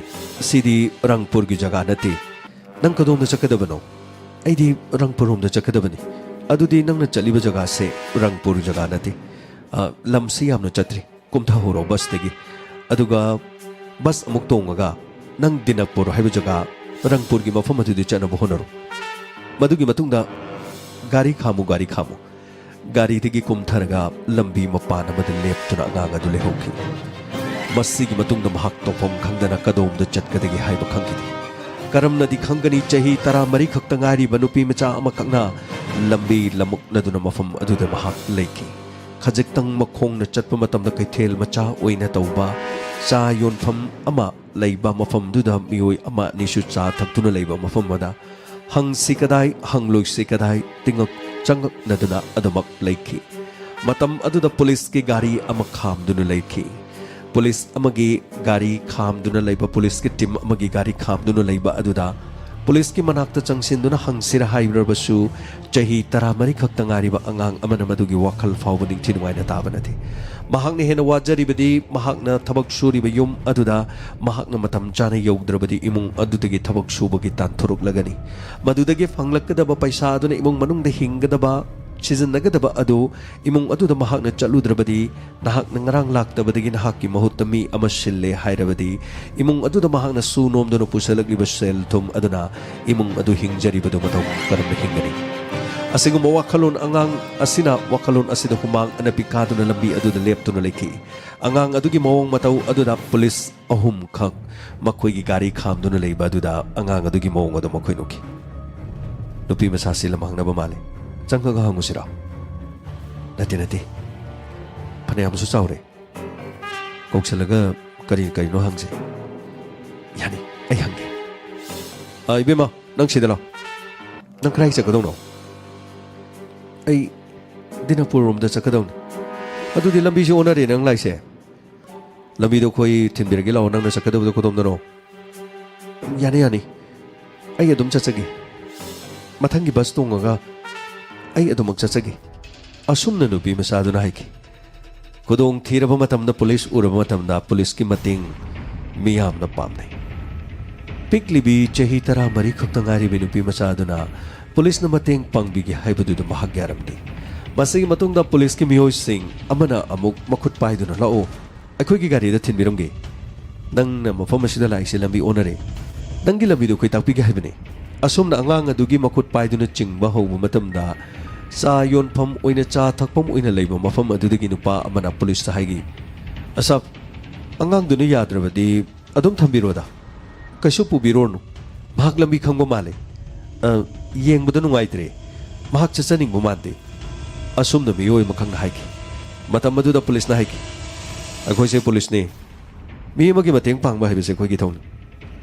ꯁꯤꯗꯤ ꯔꯪꯄꯨꯔꯒꯤ ꯖꯒꯥ ꯅꯠꯇꯦ꯫ ꯅꯪ ꯀꯗꯣꯝꯗ ꯆꯠꯀꯗꯕꯅꯣ?" "ꯑꯩꯗꯤ ꯔꯪꯄꯨꯔꯔꯣꯝꯗ ꯆꯠꯀꯗꯕꯅꯤ꯫" "ꯑꯗꯨꯗꯤ ꯅꯪꯅ ꯆꯠꯂꯤꯕ ꯖꯒꯥꯁꯦ ꯔꯪꯄꯨꯔ ꯖꯒꯥ ꯅꯠꯇꯦ꯫ ꯑ, ꯂꯝꯁꯤ ꯌꯥꯝꯅ ꯆꯠꯇ꯭ꯔꯤ꯫ ꯀꯨꯝꯊꯍꯧꯔꯣ ꯕꯁꯇꯒꯤ꯫ ꯑꯗꯨꯒ ꯕꯁ ꯑꯃꯨꯛ ꯇꯣꯡꯉꯒ ꯅꯪ ꯗꯤꯅꯛꯄꯨꯔ ꯍꯥꯏꯕ ꯖꯒꯥ, ꯔꯪꯄꯨꯔꯒꯤ ꯃꯐꯝ ꯑꯗꯨꯗ ꯆꯠꯅꯕ ꯍꯣꯠꯅꯔꯣ꯫ ꯃꯗꯨꯒꯤ ꯃꯇꯨꯡꯗ ꯒꯥꯔꯤ ꯈꯥꯝꯃꯨ, ꯒꯥꯔꯤ ꯈꯥꯝꯃꯨ꯫" ꯒꯥꯔꯤꯗꯒꯤ ꯀꯨꯝꯊꯔꯒ ꯂꯝꯕꯤ ꯃꯄꯥꯟ ꯑꯃꯗ ꯂꯦꯞꯇꯨꯅ ꯑꯉꯥꯡ ꯑꯗꯨ ꯂꯩꯍꯧꯈꯤ꯫ ꯃꯁꯤꯒꯤ ꯃꯇꯨꯡꯗ ꯃꯍꯥꯛ ꯇꯧꯐꯝ ꯈꯪꯗꯅ ꯀꯗꯣꯝꯗ ꯆꯠꯀꯗꯒꯦ ꯍꯥꯏꯕ ꯈꯪꯈꯤꯗꯦ꯫ ꯀꯔꯝꯅꯗꯤ ꯈꯪꯒꯅꯤ, ꯆꯍꯤ ꯇꯔꯥꯃꯔꯤ ꯈꯛꯇ ꯉꯥꯏꯔꯤꯕ ꯅꯨꯄꯤ ꯃꯆꯥ ꯑꯃꯈꯛꯅ ꯂꯝꯕꯤ ꯂꯝꯃꯛꯅꯗꯨꯅ ꯃꯐꯝ ꯑꯗꯨꯗ ꯃꯍꯥꯛ ꯂꯩꯈꯤ꯫ ꯈꯖꯤꯛꯇꯪ ꯃꯈꯣꯡꯅ ꯆꯠꯄ ꯃꯇꯝꯗ ꯀꯩꯊꯦꯜ ꯃꯆꯥ ꯑꯣꯏꯅ ꯇꯧꯕ ꯆꯥ ꯌꯣꯟꯐꯝ ꯑꯃ ꯂꯩꯕ ꯃꯐꯝꯗꯨꯗ ꯃꯤꯑꯣꯏ ꯑꯃ ꯑꯅꯤꯁꯨ ꯆꯥ ꯊꯛꯇꯨꯅ ꯂꯩꯕ ꯃꯐꯝ ꯑꯃꯗ ꯍꯪꯁꯤ ꯀꯗꯥꯏ, ꯍꯪꯂꯣꯏꯁꯤ ꯀꯗꯥꯏ, ꯇꯤꯡꯉꯛ-, ꯆꯪꯉꯛꯅꯗꯨꯅ ꯑꯗꯨꯃꯛ ꯂꯩꯈꯤ꯫ ꯃꯇꯝ ꯑꯗꯨꯗ ꯄꯨꯂꯤꯁꯀꯤ ꯒꯥꯔꯤ ꯑꯃ ꯈꯥꯝꯗꯨꯅ ꯂꯩꯈꯤ꯫ ꯄꯨꯂꯤꯁ ꯑꯃꯒꯤ ꯒꯥꯔꯤ ꯈꯥꯝꯗꯨꯅ ꯂꯩꯕ, ꯄꯨꯂꯤꯁꯀꯤ ꯇꯤꯝ ꯑꯃꯒꯤ ꯒꯥꯔꯤ ꯈꯥꯝꯗꯨꯅ ꯂꯩꯕ ꯑꯗꯨꯗ ꯄꯨꯂꯤꯁꯀꯤ ꯃꯅꯥꯛꯇ ꯆꯪꯁꯤꯟꯗꯨꯅ ꯍꯪꯁꯤꯔ ꯍꯥꯏꯔꯕꯁꯨ, ꯆꯍꯤ ꯇꯔꯥꯃꯔꯤ ꯈꯛꯇ ꯉꯥꯏꯔꯤꯕ ꯑꯉꯥꯡ ꯑꯃꯅ ꯃꯗꯨꯒꯤ ꯋꯥꯈꯜ ꯐꯥꯎꯕ ꯅꯤꯡꯊꯤ ꯅꯨꯡꯉꯥꯏꯅ ꯇꯥꯕ ꯅꯠꯇꯦ꯫ ꯃꯍꯥꯛꯅ ꯍꯦꯟꯅ ꯋꯥꯖꯔꯤꯕꯗꯤ ꯃꯍꯥꯛꯅ ꯊꯕꯛ ꯁꯨꯔꯤꯕ ꯌꯨꯝ ꯑꯗꯨꯗ ꯃꯍꯥꯛꯅ ꯃꯇꯝ ꯆꯥꯅ ꯌꯧꯗ꯭ꯔꯕꯗꯤ ꯏꯃꯨꯡ ꯑꯗꯨꯗꯒꯤ ꯊꯕꯛ ꯁꯨꯕꯒꯤ ꯇꯥꯟꯊꯣꯔꯛꯂꯒꯅꯤ꯫ ꯃꯗꯨꯗꯒꯤ ꯐꯪꯂꯛꯀꯗꯕ ꯄꯩꯁꯥ ꯑꯗꯨꯅ ꯏꯃꯨꯡ ꯃꯅꯨꯡꯗ ꯍꯤꯡꯒꯗꯕ, ꯁꯤꯖꯤꯟꯅꯒꯗꯕ ꯑꯗꯨ ꯏꯃꯨꯡ ꯑꯗꯨꯗ ꯃꯍꯥꯛꯅ ꯆꯠꯂꯨꯗ꯭ꯔꯕꯗꯤ, ꯅꯍꯥꯛꯅ ꯉꯔꯥꯡ ꯂꯥꯛꯇꯕꯗꯒꯤ ꯅꯍꯥꯛꯀꯤ ꯃꯍꯨꯠꯇ ꯃꯤ ꯑꯃ ꯁꯤꯜꯂꯦ ꯍꯥꯏꯔꯕꯗꯤ, ꯏꯃꯨꯡ ꯑꯗꯨꯗ ꯃꯍꯥꯛꯅ ꯁꯨ ꯅꯣꯝꯗꯨꯅ ꯄꯨꯁꯜꯂꯛꯂꯤꯕ ꯁꯦꯜ ꯊꯨꯝ ꯑꯗꯨꯅ ꯏꯃꯨꯡ ꯑꯗꯨ ꯍꯤꯡꯖꯔꯤꯕꯗꯨ ꯃꯇꯧ ꯀꯔꯝꯅ ꯍꯤꯡꯒꯅꯤ? ꯑꯁꯤꯒꯨꯝꯕ ꯋꯥꯈꯜꯂꯣꯟ ꯑꯉꯥꯡ ꯑꯁꯤꯅ ꯋꯥꯈꯜꯂꯣꯟ ꯑꯁꯤꯗ ꯍꯨꯃꯥꯡ ꯑꯅꯞꯄꯤ ꯀꯥꯗꯨꯅ ꯂꯝꯕꯤ ꯑꯗꯨꯗ ꯂꯦꯞꯇꯨꯅ ꯂꯩꯈꯤ꯫ ꯑꯉꯥꯡ ꯑꯗꯨꯒꯤ ꯃꯑꯣꯡ ꯃꯇꯧ ꯑꯗꯨꯗ ꯄꯨꯂꯤꯁ ꯑꯍꯨꯝꯈꯛ ꯃꯈꯣꯏꯒꯤ ꯒꯥꯔꯤ ꯈꯥꯝꯗꯨꯅ ꯂꯩꯕ ꯑꯗꯨꯗ ꯑꯉꯥꯡ ꯑꯗꯨꯒꯤ ꯃꯑꯣꯡ ꯑꯗꯨ ꯃꯈꯣꯏꯅ ꯎꯈꯤ꯫ ꯅꯨꯄꯤ ꯃꯆꯥꯁꯤ ꯂꯝꯍꯥꯡꯅꯕ ꯃꯥꯜꯂꯤ꯫ ꯆꯪꯉꯒ ꯍꯪꯉꯨꯁꯤꯔꯣ? ꯅꯠꯇꯦ, ꯅꯠꯇꯦ꯫ ꯐꯅꯌꯥꯝꯁꯨ ꯆꯥꯎꯔꯦ꯫ ꯀꯧꯁꯜꯂꯒ ꯀꯔꯤ ꯀꯔꯤꯅꯣ ꯍꯪꯁꯦ꯫ ꯌꯥꯅꯤ, ꯑꯩ ꯍꯪꯒꯦ꯫ ꯑ, ꯏꯕꯦꯝꯃ, ꯅꯪ ꯁꯤꯗ ꯂꯥꯎ꯫ ꯅꯪ ꯀꯗꯥꯏ ꯆꯠꯀꯗꯧꯅꯣ? ꯑꯩ ꯗꯤꯅꯥꯄꯨꯔ ꯔꯣꯝꯗ ꯆꯠꯀꯗꯧꯅꯤ꯫ ꯑꯗꯨꯗꯤ ꯂꯝꯕꯤꯁꯦ ꯑꯣꯟꯅꯔꯦ ꯅꯪ ꯂꯥꯛꯏꯁꯦ꯫ ꯂꯝꯕꯤꯗꯣ ꯑꯩꯈꯣꯏ ꯊꯤꯟꯕꯤꯔꯒꯦ ꯂꯥꯛꯑꯣ, ꯅꯪꯅ ꯆꯠꯀꯗꯕꯗꯣ ꯀꯗꯣꯝꯗꯅꯣ? ꯌꯥꯅꯤ, ꯌꯥꯅꯤ꯫ ꯑꯩ ꯑꯗꯨꯝ ꯆꯠꯆꯒꯦ꯫ ꯃꯊꯪꯒꯤ ꯕꯁ ꯇꯣꯡꯉꯒ ꯑꯩ ꯑꯗꯨꯃꯛ ꯆꯠꯆꯒꯦ꯫ ꯑꯁꯨꯝꯅ ꯅꯨꯄꯤ ꯃꯆꯥꯗꯨꯅ ꯍꯥꯏꯈꯤ꯫ ꯈꯨꯗꯣꯡ ꯊꯤꯔꯕ ꯃꯇꯝꯗ ꯄꯨꯂꯤꯁ ꯎꯔꯕ ꯃꯇꯝꯗ ꯄꯨꯂꯤꯁꯀꯤ ꯃꯇꯦꯡ ꯃꯤꯌꯥꯝꯅ ꯄꯥꯝꯅꯩ꯫ ꯄꯤꯛꯂꯤꯕꯤ ꯆꯍꯤ ꯇꯔꯥꯃꯔꯤ ꯈꯛꯇ ꯉꯥꯏꯔꯤꯕꯤ ꯅꯨꯄꯤ ꯃꯆꯥ ꯑꯗꯨꯅ ꯄꯨꯂꯤꯁꯅ ꯃꯇꯦꯡ ꯄꯥꯡꯕꯤꯒꯦ ꯍꯥꯏꯕꯗꯨꯗ ꯃꯍꯥꯛ ꯌꯥꯔꯝꯗꯦ꯫ ꯃꯁꯤꯒꯤ ꯃꯇꯨꯡꯗ ꯄꯨꯂꯤꯁꯀꯤ ꯃꯤꯑꯣꯏꯁꯤꯡ ꯑꯃꯅ ꯑꯃꯨꯛ ꯃꯈꯨꯠ ꯄꯥꯏꯗꯨꯅ, "ꯂꯥꯛꯑꯣ, ꯑꯩꯈꯣꯏꯒꯤ ꯒꯥꯔꯤꯗ ꯊꯤꯟꯕꯤꯔꯝꯒꯦ꯫ ꯅꯪꯅ ꯃꯐꯝ ꯑꯁꯤꯗ ꯂꯥꯛꯏꯁꯦ ꯂꯝꯕꯤ ꯑꯣꯟꯅꯔꯦ꯫ ꯅꯪꯒꯤ ꯂꯝꯕꯤꯗꯣ ꯑꯩꯈꯣꯏ ꯇꯥꯛꯄꯤꯒꯦ ꯍꯥꯏꯕꯅꯦ"꯫ ꯑꯁꯨꯝꯅ ꯑꯉꯥꯡ ꯑꯗꯨꯒꯤ ꯃꯈꯨꯠ ꯄꯥꯏꯗꯨꯅ ꯆꯤꯡꯕ ꯍꯧꯕ ꯃꯇꯝꯗ ꯆꯥ ꯌꯣꯟꯐꯝ ꯑꯣꯏꯅ, ꯆꯥ ꯊꯛꯐꯝ ꯑꯣꯏꯅ ꯂꯩꯕ ꯃꯐꯝ ꯑꯗꯨꯗꯒꯤ ꯅꯨꯄꯥ ꯑꯃꯅ ꯄꯨꯂꯤꯁꯇ ꯍꯥꯏꯈꯤ, "ꯑꯁꯥꯞ, ꯑꯉꯥꯡꯗꯨꯅ ꯌꯥꯗ꯭ꯔꯕꯗꯤ ꯑꯗꯨꯝ ꯊꯝꯕꯤꯔꯣꯗ, ꯀꯩꯁꯨ ꯄꯨꯕꯤꯔꯨꯔꯅꯨ꯫ ꯃꯍꯥꯛ ꯂꯝꯕꯤ ꯈꯪꯕ ꯃꯥꯜꯂꯦ꯫ ꯑ, ꯌꯦꯡꯕꯗ ꯅꯨꯡꯉꯥꯏꯇ꯭ꯔꯦ꯫ ꯃꯍꯥꯛ ꯆꯠꯆꯅꯤꯡꯕ ꯃꯥꯟꯗꯦ"꯫ ꯑꯁꯨꯝꯅ ꯃꯤꯑꯣꯏ ꯑꯃꯈꯛꯅ ꯍꯥꯏꯈꯤ꯫ ꯃꯇꯝ ꯑꯗꯨꯗ ꯄꯨꯂꯤꯁꯅ ꯍꯥꯏꯈꯤ, "ꯑꯩꯈꯣꯏꯁꯦ ꯄꯨꯂꯤꯁꯅꯤ꯫ ꯃꯤ ꯑꯃꯒꯤ ꯃꯇꯦꯡ ꯄꯥꯡꯕ ꯍꯥꯏꯕꯁꯦ ꯑꯩꯈꯣꯏꯒꯤ ꯊꯧꯅꯤ꯫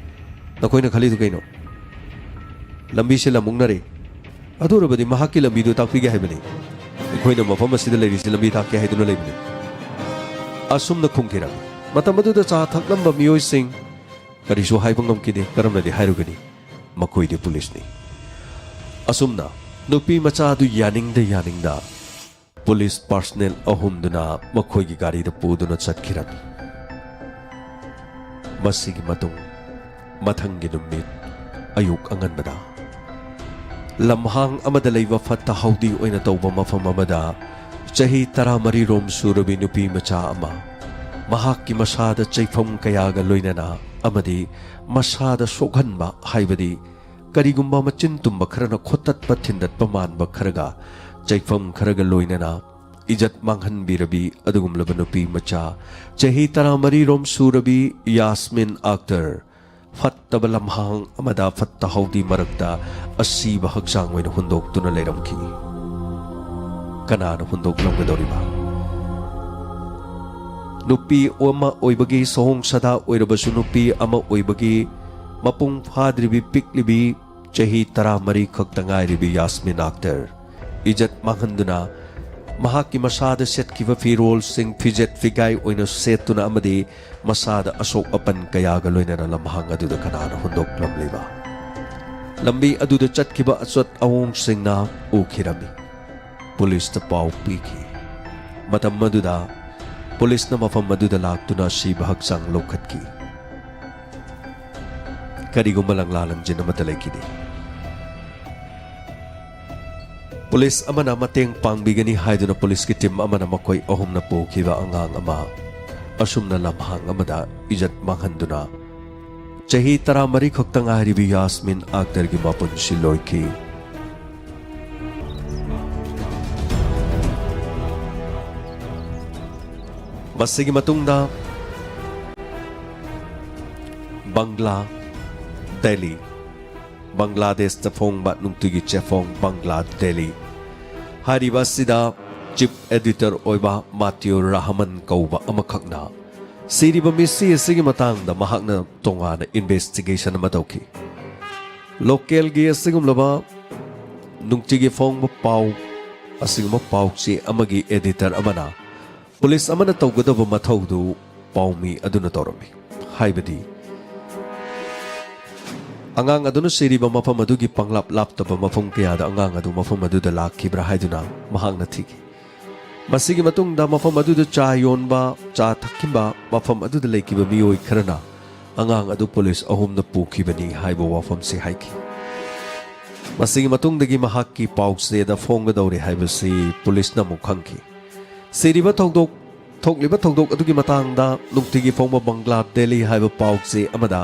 ꯅꯈꯣꯏꯅ ꯈꯜꯂꯤꯗꯨ ꯀꯩꯅꯣ? ꯂꯝꯕꯤꯁꯦ ꯂꯝ ꯑꯣꯛꯅꯔꯦ꯫ ꯑꯗꯨ ꯑꯣꯏꯔꯕꯗꯤ ꯃꯍꯥꯛꯀꯤ ꯂꯝꯕꯤꯗꯨ ꯇꯥꯛꯄꯤꯒꯦ ꯍꯥꯏꯕꯅꯤ꯫ ꯑꯩꯈꯣꯏꯅ ꯃꯐꯝ ꯑꯁꯤꯗ ꯂꯩꯔꯤꯁꯤ ꯂꯝꯕꯤ ꯇꯥꯛꯀꯦ ꯍꯥꯏꯗꯨꯅ ꯂꯩꯕꯅꯤ꯫ ꯑꯁꯨꯝꯅ ꯈꯨꯝꯈꯤꯔꯝꯃꯤ꯫ ꯃꯇꯝ ꯑꯗꯨꯗ ꯆꯥ ꯊꯛꯂꯝꯕ ꯃꯤꯑꯣꯏꯁꯤꯡ ꯀꯔꯤꯁꯨ ꯍꯥꯏꯕ ꯉꯝꯈꯤꯗꯦ꯫ ꯀꯔꯝꯅꯗꯤ ꯍꯥꯏꯔꯨꯒꯅꯤ? ꯃꯈꯣꯏꯗꯤ ꯄꯨꯂꯤꯁꯅꯤ꯫ ꯑꯁꯨꯝꯅ ꯅꯨꯄꯤ ꯃꯆꯥ ꯑꯗꯨ ꯌꯥꯅꯤꯡꯗ ꯌꯥꯅꯤꯡꯗ ꯄꯨꯂꯤꯁ ꯄꯥꯔꯁꯅꯦꯜ ꯑꯍꯨꯝꯗꯨꯅ ꯃꯈꯣꯏꯒꯤ ꯒꯥꯔꯤꯗ ꯄꯨꯗꯨꯅ ꯆꯠꯈꯤꯔꯝꯃꯤ꯫ ꯃꯁꯤꯒꯤ ꯃꯇꯨꯡ ꯃꯊꯪꯒꯤ ꯅꯨꯃꯤꯠ ꯑꯌꯨꯛ ꯑꯉꯟꯕꯗ ꯂꯝꯍꯥꯡ ꯑꯃꯗ ꯂꯩꯕ ꯐꯠꯇ ꯍꯥꯎꯗꯤ ꯑꯣꯏꯅ ꯇꯧꯕ ꯃꯐꯝ ꯑꯃꯗ ꯆꯍꯤ ꯇꯔꯥꯃꯔꯤ ꯔꯣꯝ ꯁꯨꯔꯕꯤ ꯅꯨꯄꯤ ꯃꯆꯥ ꯑꯃ ꯃꯍꯥꯛꯀꯤ ꯃꯁꯥꯗ ꯆꯩꯐꯝ ꯀꯌꯥꯒ ꯂꯣꯏꯅꯅ ꯑꯃꯗꯤ ꯃꯁꯥꯗ ꯁꯣꯛꯍꯟꯕ, ꯍꯥꯏꯕꯗꯤ ꯀꯔꯤꯒꯨꯝꯕ ꯃꯆꯤꯟ ꯇꯨꯝꯕ ꯈꯔꯅ ꯈꯣꯠꯇꯠꯄ ꯊꯤꯟꯗꯠꯄ ꯃꯥꯟꯕ ꯈꯔꯒ, ꯆꯩꯐꯝ ꯈꯔꯒ ꯂꯣꯏꯅꯅ ꯏꯖꯠ ꯃꯥꯡꯍꯟꯕꯤꯔꯕꯤ ꯑꯗꯨꯒꯨꯝꯂꯕ ꯅꯨꯄꯤ ꯃꯆꯥ ꯆꯍꯤ ꯇꯔꯥꯃꯔꯤ ꯔꯣꯝ ꯁꯨꯔꯕꯤ ꯌꯥꯁꯃꯤꯟ ꯑꯛꯇꯔ ꯐꯠꯇꯕ ꯂꯝꯍꯥꯡ ꯑꯃꯗ ꯐꯠꯇ ꯍꯥꯎꯗꯤ ꯃꯔꯛꯇ ꯑꯁꯤꯕ ꯍꯛꯆꯥꯡ ꯑꯣꯏꯅ ꯍꯨꯟꯗꯣꯛꯇꯨꯅ ꯂꯩꯔꯝꯈꯤ꯫ ꯀꯅꯥꯅ ꯍꯨꯟꯗꯣꯛꯂꯝꯒꯗꯧꯔꯤꯕ? ꯅꯨꯄꯤ ꯑꯃ ꯑꯣꯏꯕꯒꯤ ꯁꯑꯣꯡ ꯁꯥꯗꯥ ꯑꯣꯏꯔꯕꯁꯨ, ꯅꯨꯄꯤ ꯑꯃ ꯑꯣꯏꯕꯒꯤ ꯃꯄꯨꯡ ꯐꯥꯗ꯭ꯔꯤꯕꯤ ꯄꯤꯛꯂꯤꯕꯤ ꯆꯍꯤ ꯇꯔꯥꯃꯔꯤ ꯈꯛꯇ ꯉꯥꯏꯔꯤꯕꯤ ꯌꯥꯁꯃꯤꯟ ꯑꯛꯇꯔ ꯏꯖꯠ ꯃꯥꯡꯍꯟꯗꯨꯅ ꯃꯍꯥꯛꯀꯤ ꯃꯁꯥꯗ ꯁꯦꯠꯈꯤꯕ ꯐꯤꯔꯣꯜꯁꯤꯡ ꯐꯤꯖꯦꯠ ꯐꯤꯒꯥꯏ ꯑꯣꯏꯅ ꯁꯦꯠꯇꯨꯅ ꯑꯃꯗꯤ ꯃꯁꯥꯗ ꯑꯁꯣꯛ ꯑꯄꯟ ꯀꯌꯥꯒ ꯂꯣꯏꯅꯅ ꯂꯝꯍꯥꯡ ꯑꯗꯨꯗ ꯀꯅꯥꯅ ꯍꯨꯟꯗꯣꯛꯂꯝꯂꯤꯕ? ꯂꯝꯕꯤ ꯑꯗꯨꯗ ꯆꯠꯈꯤꯕ ꯑꯆꯠ ꯑꯋꯣꯡꯁꯤꯡꯅ ꯎꯈꯤꯔꯝꯃꯤ꯫ ꯄꯨꯂꯤꯁꯇ ꯄꯥꯎ ꯄꯤꯈꯤ꯫ ꯃꯇꯝ ꯑꯗꯨꯗ ꯄꯨꯂꯤꯁꯅ ꯃꯐꯝ ꯑꯗꯨꯗ ꯂꯥꯛꯇꯨꯅ ꯑꯁꯤꯕ ꯍꯛꯆꯥꯡ ꯂꯧꯈꯠꯈꯤ꯫ ꯀꯔꯤꯒꯨꯝꯕ ꯂꯪꯂꯥ ꯂꯪꯖꯤꯟ ꯑꯃꯠꯇ ꯂꯩꯈꯤꯗꯦ꯫ ꯄꯨꯂꯤꯁ ꯑꯃꯅ ꯃꯇꯦꯡ ꯄꯥꯡꯕꯤꯒꯅꯤ ꯍꯥꯏꯗꯨꯅ ꯄꯨꯂꯤꯁꯀꯤ ꯇꯤꯝ ꯑꯃꯅ ꯃꯈꯣꯏ ꯑꯍꯨꯝꯅ ꯄꯨꯈꯤꯕ ꯑꯉꯥꯡ ꯑꯃ ꯑꯁꯨꯝꯅ ꯂꯝꯍꯥꯡ ꯑꯃꯗ ꯏꯖꯠ ꯃꯥꯡꯍꯟꯗꯨꯅ ꯆꯍꯤ ꯇꯔꯥꯃꯔꯤ ꯈꯛꯇ ꯉꯥꯏꯔꯤꯕꯤ ꯌꯥꯁꯃꯤꯟ ꯑꯛꯇꯔꯒꯤ ꯃꯄꯨꯟꯁꯤ ꯂꯣꯏꯈꯤ꯫ ꯃꯁꯤꯒꯤ ꯃꯇꯨꯡꯗ ꯕꯪꯒ꯭ꯂꯥ ꯗꯦꯂꯤ, ꯕꯪꯒ꯭ꯂꯥꯗꯦꯁꯇ ꯐꯣꯡꯕ ꯅꯨꯡꯇꯤꯒꯤ ꯆꯦꯐꯣꯡ ꯕꯪꯒ꯭ꯂꯥ ꯗꯦꯂꯤ ꯍꯥꯏꯔꯤꯕ ꯑꯁꯤꯗ ꯆꯤꯐ ꯑꯦꯗꯤꯇꯔ ꯑꯣꯏꯕ ꯃꯥꯇꯤꯌꯨ ꯔꯍꯃꯟ ꯀꯧꯕ ꯑꯃꯈꯛꯅ ꯁꯤꯔꯤꯕ ꯃꯤꯁꯤ ꯑꯁꯤꯒꯤ ꯃꯇꯥꯡꯗ ꯃꯍꯥꯛꯅ ꯇꯣꯉꯥꯟꯅ ꯏꯟꯚꯦꯁꯇꯤꯒꯦꯁꯟ ꯑꯃ ꯇꯧꯈꯤ꯫ ꯂꯣꯀꯦꯜꯒꯤ ꯑꯁꯤꯒꯨꯝꯂꯕ ꯅꯨꯡꯇꯤꯒꯤ ꯐꯣꯡꯕ ꯄꯥꯎ ꯑꯁꯤꯒꯨꯝꯕ ꯄꯥꯎꯆꯦ ꯑꯃꯒꯤ editor ꯑꯃꯅ ꯄꯨꯂꯤꯁ ꯑꯃꯅ ꯇꯧꯒꯗꯕ ꯃꯊꯧꯗꯨ ꯄꯥꯎꯃꯤ ꯑꯗꯨꯅ ꯇꯧꯔꯝꯃꯤ꯫ ꯍꯥꯏꯕꯗꯤ, ꯑꯉꯥꯡ ꯑꯗꯨꯅ ꯁꯤꯔꯤꯕ ꯃꯐꯝ ꯑꯗꯨꯒꯤ ꯄꯪꯂꯥꯞ ꯂꯥꯞꯇꯕ ꯃꯐꯝ ꯀꯌꯥꯗ ꯑꯉꯥꯡ ꯑꯗꯨ ꯃꯐꯝ ꯑꯗꯨꯗ ꯂꯥꯛꯈꯤꯕ꯭ꯔꯥ ꯍꯥꯏꯗꯨꯅ ꯃꯍꯥꯛꯅ ꯊꯤꯈꯤ꯫ ꯃꯁꯤꯒꯤ ꯃꯇꯨꯡꯗ ꯃꯐꯝ ꯑꯗꯨꯗ ꯆꯥ ꯌꯣꯟꯕ, ꯆꯥ ꯊꯛꯈꯤꯕ ꯃꯐꯝ ꯑꯗꯨꯗ ꯂꯩꯈꯤꯕ ꯃꯤꯑꯣꯏ ꯈꯔꯅ ꯑꯉꯥꯡ ꯑꯗꯨ ꯄꯨꯂꯤꯁ ꯑꯍꯨꯝꯅ ꯄꯨꯈꯤꯕꯅꯤ ꯍꯥꯏꯕ ꯋꯥꯐꯝꯁꯤ ꯍꯥꯏꯈꯤ꯫ ꯃꯁꯤꯒꯤ ꯃꯇꯨꯡꯗꯒꯤ ꯃꯍꯥꯛꯀꯤ ꯄꯥꯎꯆꯦꯗ ꯐꯣꯡꯒꯗꯧꯔꯦ ꯍꯥꯏꯕꯁꯤ ꯄꯨꯂꯤꯁꯅ ꯑꯃꯨꯛ ꯈꯪꯈꯤ꯫ ꯁꯤꯔꯤꯕ ꯊꯧꯗꯣꯛ, ꯊꯣꯛꯂꯤꯕ ꯊꯧꯗꯣꯛ ꯑꯗꯨꯒꯤ ꯃꯇꯥꯡꯗ ꯅꯨꯡꯇꯤꯒꯤ ꯐꯣꯡꯕ ꯕꯪꯒ꯭ꯂꯥ ꯗꯦꯂꯤ ꯍꯥꯏꯕ ꯄꯥꯎꯆꯦ ꯑꯃꯗ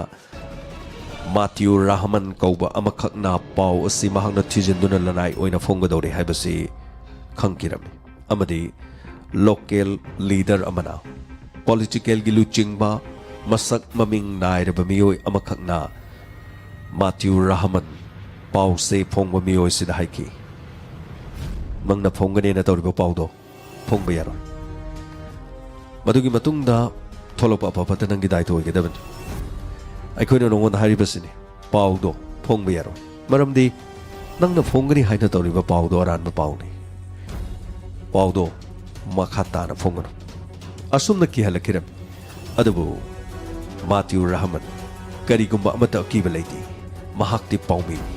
ꯃꯥꯇꯤꯌꯨ ꯔꯍꯃꯟ ꯀꯧꯕ ꯑꯃꯈꯛꯅ ꯄꯥꯎ ꯑꯁꯤ ꯃꯍꯥꯛꯅ ꯊꯤꯖꯤꯟꯗꯨꯅ ꯂꯅꯥꯏ ꯑꯣꯏꯅ ꯐꯣꯡꯒꯗꯧꯔꯦ ꯍꯥꯏꯕꯁꯤ ꯈꯪꯈꯤꯔꯝꯃꯤ꯫ ꯑꯃꯗꯤ local leader ꯑꯃꯅ, political ꯒꯤ ꯂꯨꯆꯤꯡꯕ, ꯃꯁꯛ ꯃꯃꯤꯡ ꯅꯥꯏꯔꯕ ꯃꯤꯑꯣꯏ ꯑꯃꯈꯛꯅ ꯃꯥꯇꯤꯌꯨ ꯔꯍꯃꯟ ꯄꯥꯎꯆꯦ ꯐꯣꯡꯕ ꯃꯤꯑꯣꯏꯁꯤꯗ ꯍꯥꯏꯈꯤ, "ꯅꯪꯅ ꯐꯣꯡꯒꯅꯦꯅ ꯇꯧꯔꯤꯕ ꯄꯥꯎꯗꯣ ꯐꯣꯡꯕ ꯌꯥꯔꯣꯏ꯫ ꯃꯗꯨꯒꯤ ꯃꯇꯨꯡꯗ ꯊꯣꯛꯂꯛꯄ ꯑꯐ ꯐꯠꯇ ꯅꯪꯒꯤ ꯗꯥꯏꯇ ꯑꯣꯏꯒꯗꯕꯅꯤ꯫ ꯑꯩꯈꯣꯏꯅ ꯅꯉꯣꯟꯗ ꯍꯥꯏꯔꯤꯕꯁꯤꯅꯤ, ꯄꯥꯎꯗꯣ ꯐꯣꯡꯕ ꯌꯥꯔꯣꯏ꯫ ꯃꯔꯝꯗꯤ ꯅꯪꯅ ꯐꯣꯡꯒꯅꯤ ꯍꯥꯏꯅ ꯇꯧꯔꯤꯕ ꯄꯥꯎꯗꯣ ꯑꯔꯥꯟꯕ ꯄꯥꯎꯅꯤ꯫ ꯄꯥꯎꯗꯣ ꯃꯈꯥ ꯇꯥꯅ ꯐꯣꯡꯒꯅꯨ"꯫ ꯑꯁꯨꯝꯅ ꯀꯤꯍꯜꯂꯛꯈꯤꯔꯝꯃꯤ꯫ ꯑꯗꯨꯕꯨ ꯃꯥꯇꯤꯌꯨ ꯔꯍꯃꯟ ꯀꯔꯤꯒꯨꯝꯕ ꯑꯃꯠꯇ ꯑꯀꯤꯕ ꯂꯩꯇꯦ꯫ ꯃꯍꯥꯛꯇꯤ ꯄꯥꯎꯃꯤꯅꯤ꯫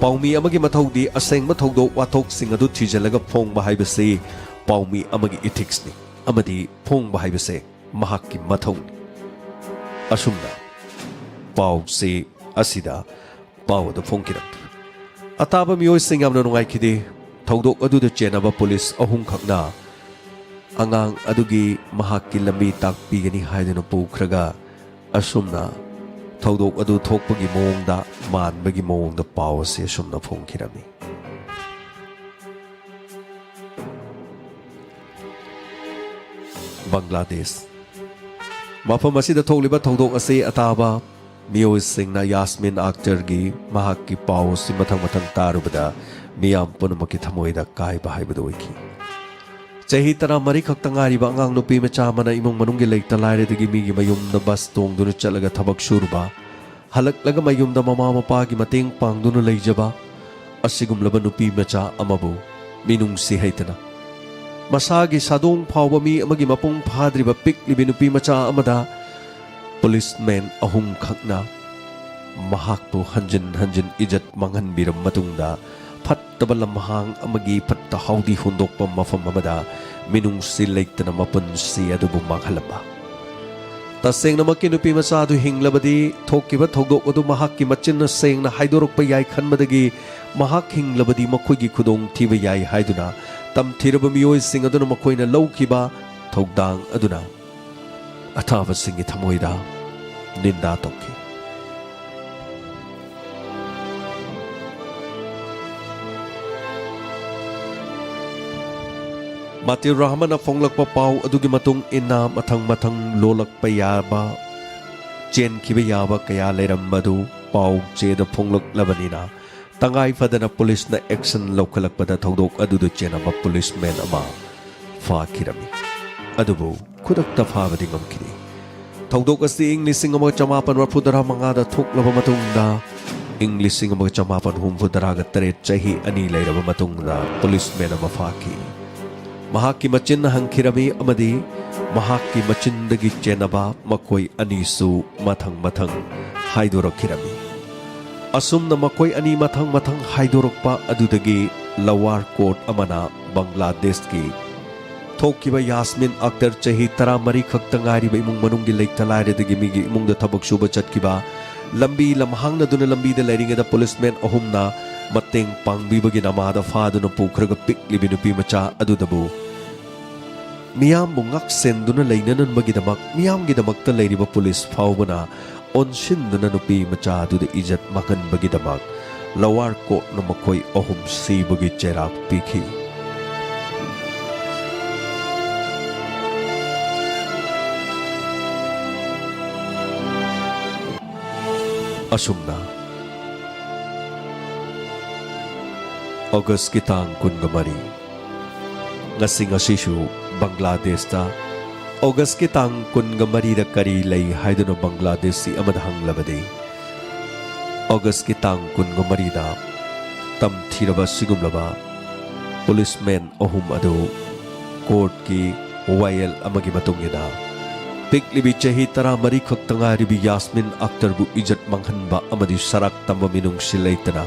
ꯄꯥꯎꯃꯤ ꯑꯃꯒꯤ ꯃꯊꯧꯗꯤ ꯑꯁꯦꯡꯕ ꯊꯧꯗꯣꯛ ꯋꯥꯊꯣꯛꯁꯤꯡ ꯑꯗꯨ ꯊꯤꯖꯤꯜꯂꯒ ꯐꯣꯡꯕ ꯍꯥꯏꯕꯁꯤ ꯄꯥꯎꯃꯤ ꯑꯃꯒꯤ ethics ꯅꯤ, ꯑꯃꯗꯤ ꯐꯣꯡꯕ ꯍꯥꯏꯕꯁꯦ ꯃꯍꯥꯛꯀꯤ ꯃꯊꯧꯅꯤ꯫ ꯑꯁꯨꯝꯅ ꯄꯥꯎꯆꯦ ꯑꯁꯤꯗ ꯄꯥꯎ ꯑꯗꯨ ꯐꯣꯡꯈꯤꯔꯝꯃꯤ꯫ ꯑꯇꯥꯕ ꯃꯤꯑꯣꯏꯁꯤꯡ ꯌꯥꯝꯅ ꯅꯨꯡꯉꯥꯏꯈꯤꯗꯦ꯫ ꯊꯧꯗꯣꯛ ꯑꯗꯨꯗ ꯆꯦꯟꯅꯕ ꯄꯨꯂꯤꯁ ꯑꯍꯨꯝꯈꯛꯅ ꯑꯉꯥꯡ ꯑꯗꯨꯒꯤ ꯃꯍꯥꯛꯀꯤ ꯂꯝꯕꯤ ꯇꯥꯛꯄꯤꯒꯅꯤ ꯍꯥꯏꯗꯨꯅ ꯄꯨꯈ꯭ꯔꯒ, ꯑꯁꯨꯝꯅ ꯊꯧꯗꯣꯛ ꯑꯗꯨ ꯊꯣꯛꯄꯒꯤ ꯃꯑꯣꯡꯗ, ꯃꯥꯟꯕꯒꯤ ꯃꯑꯣꯡꯗ ꯄꯥꯎ ꯑꯁꯤ ꯑꯁꯨꯝꯅ ꯐꯣꯡꯈꯤꯔꯝꯃꯤ꯫ ꯕꯪꯒ꯭ꯂꯥꯗꯦꯁ꯫ ꯃꯐꯝ ꯑꯁꯤꯗ ꯊꯣꯛꯂꯤꯕ ꯊꯧꯗꯣꯛ ꯑꯁꯤ ꯑꯇꯥꯕ ꯃꯤꯑꯣꯏꯁꯤꯡꯅ ꯌꯥꯁꯃꯤꯟ ꯑꯈꯇꯔꯒꯤ ꯃꯍꯥꯛꯀꯤ ꯄꯥꯎ ꯑꯁꯤ ꯃꯊꯪ ꯃꯊꯪ ꯇꯥꯔꯨꯕꯗ ꯃꯤꯌꯥꯝ ꯄꯨꯝꯅꯃꯛꯀꯤ ꯊꯃꯣꯏꯗ ꯀꯥꯏꯕ ꯍꯥꯏꯕꯗꯨ ꯑꯣꯏꯈꯤ꯫ ꯆꯍꯤ ꯇꯔꯥꯃꯔꯤ ꯈꯛꯇ ꯉꯥꯏꯔꯤꯕ ꯑꯉꯥꯡ ꯅꯨꯄꯤ ꯃꯆꯥ ꯑꯃꯅ ꯏꯃꯨꯡ ꯃꯅꯨꯡꯒꯤ ꯂꯩꯇ ꯂꯥꯏꯔꯗꯒꯤ ꯃꯤꯒꯤ ꯃꯌꯨꯝꯗ ꯕꯁ ꯇꯣꯡꯗꯨꯅ ꯆꯠꯂꯒ ꯊꯕꯛ ꯁꯨꯔꯨꯕ, ꯍꯜꯂꯛꯂꯒ ꯃꯌꯨꯝꯗ ꯃꯃꯥ ꯃꯄꯥꯒꯤ ꯃꯇꯦꯡ ꯄꯥꯡꯗꯨꯅ ꯂꯩꯖꯕ, ꯑꯁꯤꯒꯨꯝꯂꯕ ꯅꯨꯄꯤ ꯃꯆꯥ ꯑꯃꯕꯨ ꯃꯤꯅꯨꯡꯁꯤ ꯍꯩꯇꯅ, ꯃꯁꯥꯒꯤ ꯁꯥꯗꯣꯡ ꯐꯥꯎꯕ ꯃꯤ ꯑꯃꯒꯤ ꯃꯄꯨꯡ ꯐꯥꯗ꯭ꯔꯤꯕ ꯄꯤꯛꯂꯤꯕꯤ ꯅꯨꯄꯤ ꯃꯆꯥ ꯑꯃꯗ ꯄꯨꯂꯤꯁꯃꯦꯟ ꯑꯍꯨꯝꯈꯛꯅ ꯃꯍꯥꯛꯄꯨ ꯍꯟꯖꯤꯟ ꯍꯟꯖꯤꯟ ꯏꯖꯠ ꯃꯥꯡꯍꯟꯕꯤꯔꯕ ꯃꯇꯨꯡꯗ, ꯐꯠꯇꯕ ꯂꯝꯍꯥꯡ ꯑꯃꯒꯤ ꯐꯠꯇ ꯍꯥꯎꯗꯤ ꯍꯨꯟꯗꯣꯛꯄ ꯃꯐꯝ ꯑꯃꯗ ꯃꯤꯅꯨꯡꯁꯤ ꯂꯩꯇꯅ ꯃꯄꯨꯟꯁꯤ ꯑꯗꯨꯕꯨ ꯃꯥꯡꯍꯜꯂꯝꯕ꯫ ꯇꯁꯦꯡꯅꯃꯛꯀꯤ ꯅꯨꯄꯤ ꯃꯆꯥ ꯑꯗꯨ ꯍꯤꯡꯂꯕꯗꯤ, ꯊꯣꯛꯈꯤꯕ ꯊꯧꯗꯣꯛ ꯑꯗꯨ ꯃꯍꯥꯛꯀꯤ ꯃꯆꯤꯟꯅ ꯁꯦꯡꯅ ꯍꯥꯏꯗꯣꯔꯛꯄ ꯌꯥꯏ ꯈꯟꯕꯗꯒꯤ ꯃꯍꯥꯛ ꯍꯤꯡꯂꯕꯗꯤ ꯃꯈꯣꯏꯒꯤ ꯈꯨꯗꯣꯡ ꯊꯤꯕ ꯌꯥꯏ ꯍꯥꯏꯗꯨꯅ ꯇꯝꯊꯤꯔꯕ ꯃꯤꯑꯣꯏꯁꯤꯡ ꯑꯗꯨꯅ ꯃꯈꯣꯏꯅ ꯂꯧꯈꯤꯕ ꯊꯧꯗꯥꯡ ꯑꯗꯨꯅ ꯑꯊꯥꯕꯁꯤꯡꯒꯤ ꯊꯃꯣꯏꯗ ꯅꯤꯟꯗꯥ ꯇꯧꯈꯤ꯫ ꯃꯥꯇꯤꯎ ꯔꯍꯃꯟꯅ ꯐꯣꯡꯂꯛꯄ ꯄꯥꯎ ꯑꯗꯨꯒꯤ ꯃꯇꯨꯡ ꯏꯟꯅ ꯃꯊꯪ ꯃꯊꯪ ꯂꯣꯜꯂꯛꯄ ꯌꯥꯕ, ꯆꯦꯟꯈꯤꯕ ꯌꯥꯕ ꯀꯌꯥ ꯂꯩꯔꯝꯕꯗꯨ ꯄꯥꯎ ꯆꯦꯗ ꯐꯣꯡꯂꯛꯂꯕꯅꯤꯅ, ꯇꯉꯥꯏ ꯐꯗꯅ ꯄꯨꯂꯤꯁꯅ ꯑꯦꯛꯁꯟ ꯂꯧꯈꯠꯂꯛꯄꯗ ꯊꯧꯗꯣꯛ ꯑꯗꯨꯗ ꯆꯦꯟꯅꯕ ꯄꯨꯂꯤꯁꯃꯦꯟ ꯑꯃ ꯐꯥꯈꯤꯔꯝꯃꯤ꯫ ꯑꯗꯨꯕꯨ ꯈꯨꯗꯛꯇ ꯐꯥꯕꯗꯤ ꯉꯝꯈꯤꯗꯦ꯫ ꯊꯧꯗꯣꯛ ꯑꯁꯤ ꯏꯪ ꯂꯤꯁꯤꯡ ꯑꯃꯒ ꯆꯃꯥꯄꯟ ꯃꯔꯐꯨ ꯇꯔꯥ ꯃꯉꯥꯗ ꯊꯣꯛꯂꯕ ꯃꯇꯨꯡꯗ, ꯏꯪ ꯂꯤꯁꯤꯡ ꯑꯃꯒ ꯆꯃꯥꯄꯟ ꯍꯨꯝꯐꯨ ꯇꯔꯥꯒ ꯇꯔꯦꯠ, ꯆꯍꯤ ꯑꯅꯤ ꯂꯩꯔꯕ ꯃꯇꯨꯡꯗ, ꯄꯨꯂꯤꯁꯃꯦꯟ ꯑꯃ ꯐꯥꯈꯤ꯫ ꯃꯍꯥꯛꯀꯤ ꯃꯆꯤꯟꯅ ꯍꯪꯈꯤꯔꯝꯃꯤ ꯑꯃꯗꯤ ꯃꯍꯥꯛꯀꯤ ꯃꯆꯤꯟꯗꯒꯤ ꯆꯦꯟꯅꯕ ꯃꯈꯣꯏ ꯑꯅꯤꯁꯨ ꯃꯊꯪ ꯃꯊꯪ ꯍꯥꯏꯗꯣꯔꯛꯈꯤꯔꯝꯃꯤ꯫ ꯑꯁꯨꯝꯅ ꯃꯈꯣꯏ ꯑꯅꯤ ꯃꯊꯪ ꯃꯊꯪ ꯍꯥꯏꯗꯣꯔꯛꯄ ꯑꯗꯨꯗꯒꯤ ꯂꯋꯥꯔ ꯀꯣꯔꯠ ꯑꯃꯅ ꯕꯪꯒ꯭ꯂꯥꯗꯦꯁꯀꯤ ꯊꯣꯛꯈꯤꯕ ꯌꯥꯁꯃꯤꯟ ꯑꯛꯇꯔ, ꯆꯍꯤ ꯇꯔꯥꯃꯔꯤ ꯈꯛꯇ ꯉꯥꯏꯔꯤꯕ ꯏꯃꯨꯡ ꯃꯅꯨꯡꯒꯤ ꯂꯩꯇ ꯂꯥꯏꯔꯗꯒꯤ ꯃꯤꯒꯤ ꯏꯃꯨꯡꯗ ꯊꯕꯛ ꯁꯨꯕ ꯆꯠꯈꯤꯕ, ꯂꯝꯕꯤ ꯂꯝꯍꯥꯡꯅꯗꯨꯅ ꯂꯝꯕꯤꯗ ꯂꯩꯔꯤꯉꯩꯗ ꯄꯨꯂꯤꯁꯃꯦꯟ ꯑꯍꯨꯝꯅ ꯃꯇꯦꯡ ꯄꯥꯡꯕꯤꯕꯒꯤ ꯅꯃꯥꯗ ꯐꯥꯗꯨꯅ ꯄꯨꯈ꯭ꯔꯒ ꯄꯤꯛꯂꯤꯕꯤ ꯅꯨꯄꯤ ꯃꯆꯥ ꯑꯗꯨꯗꯕꯨ ꯃꯤꯌꯥꯝꯕꯨ ꯉꯥꯛꯁꯦꯟꯗꯨꯅ ꯂꯩꯅꯅꯕꯒꯤꯗꯃꯛ ꯃꯤꯌꯥꯝꯒꯤꯗꯃꯛꯇ ꯂꯩꯔꯤꯕ ꯄꯨꯂꯤꯁ ꯐꯥꯎꯕꯅ ꯑꯣꯟꯁꯤꯟꯗꯨꯅ ꯅꯨꯄꯤ ꯃꯆꯥ ꯑꯗꯨꯗ ꯏꯖꯠ ꯃꯥꯡꯍꯟꯕꯒꯤꯗꯃꯛ ꯂꯋꯥꯔ ꯀꯣꯔꯠꯅ ꯃꯈꯣꯏ ꯑꯍꯨꯝ ꯁꯤꯕꯒꯤ ꯆꯩꯔꯥꯛ ꯄꯤꯈꯤ꯫ ꯑꯁꯨꯝꯅ ꯑꯣꯒꯁꯀꯤ ꯇꯥꯡ ꯀꯨꯟꯒ ꯃꯔꯤ, ꯉꯁꯤ, ꯉꯁꯤꯁꯨ ꯕꯪꯒ꯭ꯂꯥꯗꯦꯁꯇ ꯑꯣꯒꯁꯀꯤ ꯇꯥꯡ ꯀꯨꯟꯒ ꯃꯔꯤꯗ ꯀꯔꯤ ꯂꯩ ꯍꯥꯏꯗꯨꯅ ꯕꯪꯒ꯭ꯂꯥꯗꯦꯁꯤ ꯑꯃꯗ ꯍꯪꯂꯕꯗꯤ, ꯑꯣꯒꯁꯀꯤ ꯇꯥꯡ ꯀꯨꯟꯒ ꯃꯔꯤꯗ ꯇꯝꯊꯤꯔꯕ ꯑꯁꯤꯒꯨꯝꯂꯕ ꯄꯨꯂꯤꯁꯃꯦꯟ ꯑꯍꯨꯝ ꯑꯗꯨ ꯀꯣꯔꯠꯀꯤ ꯋꯥꯌꯦꯜ ꯑꯃꯒꯤ ꯃꯇꯨꯡ ꯏꯟꯅ, ꯄꯤꯛꯂꯤꯕꯤ ꯆꯍꯤ ꯇꯔꯥꯃꯔꯤ ꯈꯛꯇ ꯉꯥꯏꯔꯤꯕꯤ ꯌꯥꯁꯃꯤꯟ ꯑꯛꯇꯔꯕꯨ ꯏꯖꯠ ꯃꯥꯡꯍꯟꯕ ꯑꯃꯗꯤ ꯁꯔꯥꯛ ꯇꯝꯕ ꯃꯤꯅꯨꯡꯁꯤ ꯂꯩꯇꯅ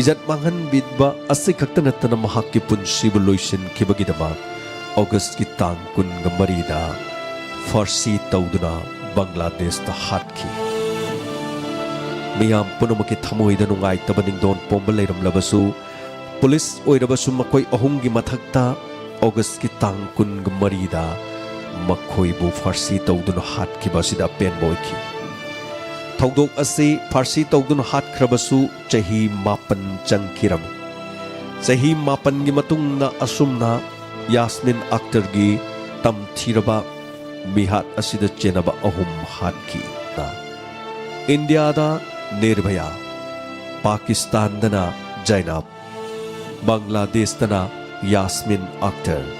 ꯏꯖꯠ ꯃꯥꯡꯍꯟꯕꯤꯕ ꯑꯁꯤ ꯈꯛꯇ ꯅꯠꯇꯅ ꯃꯍꯥꯛꯀꯤ ꯄꯨꯟꯁꯤꯕꯨ ꯂꯣꯏꯁꯤꯟꯈꯤꯕꯒꯤꯗꯃꯛ ꯑꯣꯒꯁꯀꯤ ꯇꯥꯡ ꯀꯨꯟꯒ ꯃꯔꯤꯗ ꯐꯥꯔꯁꯤ ꯇꯧꯗꯨꯅ ꯕꯪꯒ꯭ꯂꯥꯗꯦꯁꯇ ꯍꯥꯠꯈꯤ꯫ ꯃꯤꯌꯥꯝ ꯄꯨꯝꯅꯃꯛꯀꯤ ꯊꯃꯣꯏꯗ ꯅꯨꯡꯉꯥꯏꯇꯕ ꯅꯤꯡꯗꯣꯟ ꯄꯣꯝꯕ ꯂꯩꯔꯝꯂꯕꯁꯨ, ꯄꯨꯂꯤꯁ ꯑꯣꯏꯔꯕꯁꯨ ꯃꯈꯣꯏ ꯑꯍꯨꯝꯒꯤ ꯃꯊꯛꯇ ꯑꯣꯒꯁꯀꯤ ꯇꯥꯡ ꯀꯨꯟꯒ ꯃꯔꯤꯗ ꯃꯈꯣꯏꯕꯨ ꯐꯥꯔꯁꯤ ꯇꯧꯗꯨꯅ ꯍꯥꯠꯈꯤꯕ ꯑꯁꯤꯗ ꯑꯄꯦꯟꯕ ꯑꯣꯏꯈꯤ꯫ ꯊꯧꯗꯣꯛ ꯑꯁꯤ ꯐꯥꯔꯁꯤ ꯇꯧꯗꯨꯅ ꯍꯥꯠꯈ꯭ꯔꯕꯁꯨ ꯆꯍꯤ ꯃꯥꯄꯟ ꯆꯪꯈꯤꯔꯝꯃꯤ꯫ ꯆꯍꯤ ꯃꯥꯄꯟꯒꯤ ꯃꯇꯨꯡꯗ ꯑꯁꯨꯝꯅ ꯌꯥꯁꯃꯤꯟ ꯑꯛꯇꯔꯒꯤ ꯇꯝꯊꯤꯔꯕ ꯃꯤꯍꯥꯠ ꯑꯁꯤꯗ ꯆꯦꯟꯅꯕ ꯑꯍꯨꯝ ꯍꯥꯠꯈꯤ꯫ ꯏꯟꯗꯤꯌꯥꯗ ꯅꯤꯔꯚꯌꯥ, ꯄꯥꯀꯤꯁꯇꯥꯟꯗꯅ ꯖꯩꯅꯕ, ꯕꯪꯒ꯭ꯂꯥꯗꯦꯁꯇꯅ ꯌꯥꯁꯃꯤꯟ ꯑꯛꯇꯔ꯫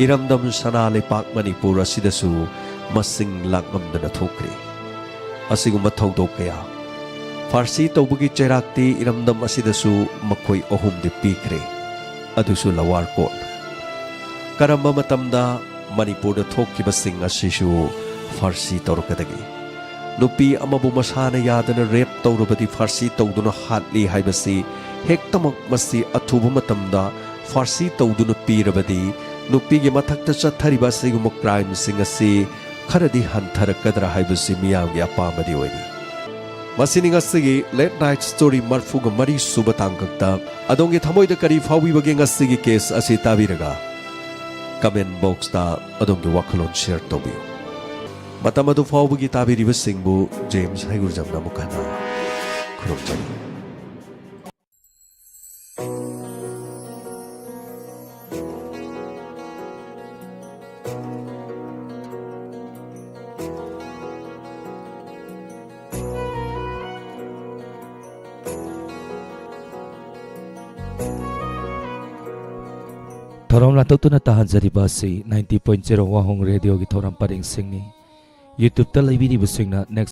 ꯏꯔꯝꯗꯝ ꯁꯅꯥ ꯂꯩꯄꯥꯛ ꯃꯅꯤꯄꯨꯔ ꯑꯁꯤꯗꯁꯨ ꯃꯁꯤꯡ ꯂꯥꯛꯉꯝꯗꯅ ꯊꯣꯛꯈ꯭ꯔꯦ꯫ ꯑꯁꯤꯒꯨꯝꯕ ꯊꯧꯗꯣꯛ ꯀꯌꯥ, ꯐꯥꯔꯁꯤ ꯇꯧꯕꯒꯤ ꯆꯩꯔꯥꯛꯇꯤ ꯏꯔꯝꯗꯝ ꯑꯁꯤꯗꯁꯨ ꯃꯈꯣꯏ ꯑꯍꯨꯝꯗꯤ ꯄꯤꯈ꯭ꯔꯦ, ꯑꯗꯨꯁꯨ ꯂꯋꯥꯔ ꯀꯣꯔꯠ꯫ ꯀꯔꯝꯕ ꯃꯇꯝꯗ ꯃꯅꯤꯄꯨꯔꯗ ꯊꯣꯛꯈꯤꯕꯁꯤꯡ ꯑꯁꯤꯁꯨ ꯐꯥꯔꯁꯤ ꯇꯧꯔꯛꯀꯗꯒꯦ? ꯅꯨꯄꯤ ꯑꯃꯕꯨ ꯃꯁꯥꯅ ꯌꯥꯗꯅ ꯔꯦꯞ ꯇꯧꯔꯕꯗꯤ ꯐꯥꯔꯁꯤ ꯇꯧꯗꯨꯅ ꯍꯥꯠꯂꯤ ꯍꯥꯏꯕꯁꯤ ꯍꯦꯛꯇꯃꯛ ꯃꯁꯤ ꯑꯊꯨꯕ ꯃꯇꯝꯗ ꯐꯥꯔꯁꯤ ꯇꯧꯗꯨꯅ ꯄꯤꯔꯕꯗꯤ ꯅꯨꯄꯤꯒꯤ ꯃꯊꯛꯇ ꯆꯠꯊꯔꯤꯕ ꯑꯁꯤꯒꯨꯝꯕ ꯀ꯭ꯔꯥꯏꯝꯁꯤꯡ ꯑꯁꯤ ꯈꯔꯗꯤ ꯍꯟꯊꯔꯛꯀꯗ꯭ꯔꯥ ꯍꯥꯏꯕꯁꯤ ꯃꯤꯌꯥꯝꯒꯤ ꯑꯄꯥꯝꯕꯗꯤ ꯑꯣꯏꯔꯤ꯫ ꯃꯁꯤꯅꯤ ꯉꯁꯤꯒꯤ ꯂꯦꯠ ꯅꯥꯏꯠ ꯁ꯭ꯇꯣꯔꯤ ꯃꯔꯐꯨꯒ ꯃꯔꯤ ꯁꯨꯕ ꯇꯥꯡꯀꯛꯇ꯫ ꯑꯗꯣꯝꯒꯤ ꯊꯃꯣꯏꯗ ꯀꯔꯤ ꯐꯥꯎꯕꯤꯕꯒꯦ ꯉꯁꯤꯒꯤ ꯀꯦꯁ ꯑꯁꯤ ꯇꯥꯕꯤꯔꯒ? ꯀꯃꯦꯟ ꯕꯣꯛꯁꯇ ꯑꯗꯣꯝꯒꯤ ꯋꯥꯈꯜꯂꯣꯟ ꯁꯤꯌꯔ ꯇꯧꯕꯤꯌꯨ꯫ ꯃꯇꯝ ꯑꯗꯨ ꯐꯥꯎꯕꯒꯤ ꯇꯥꯕꯤꯔꯤꯕꯁꯤꯡꯕꯨ ꯖꯦꯝꯁ ꯍꯩꯒꯨꯔꯖꯝꯅ ꯑꯃꯨꯛ ꯍꯟꯅ ꯈꯨꯔꯨꯝꯖꯔꯤ꯫ ꯊꯧꯔꯝ ꯂꯥꯟꯊꯣꯛꯇꯨꯅ ꯇꯥꯍꯟꯖꯔꯤꯕ ꯑꯁꯤ ninety point zero ꯋꯥꯍꯣꯡ ꯔꯦꯗꯤꯑꯣꯒꯤ ꯊꯧꯔꯝ ꯄꯔꯦꯡꯁꯤꯡꯅꯤ꯫ YouTube-ꯇ ꯂꯩꯕꯤꯔꯤꯕꯁꯤꯡꯅ next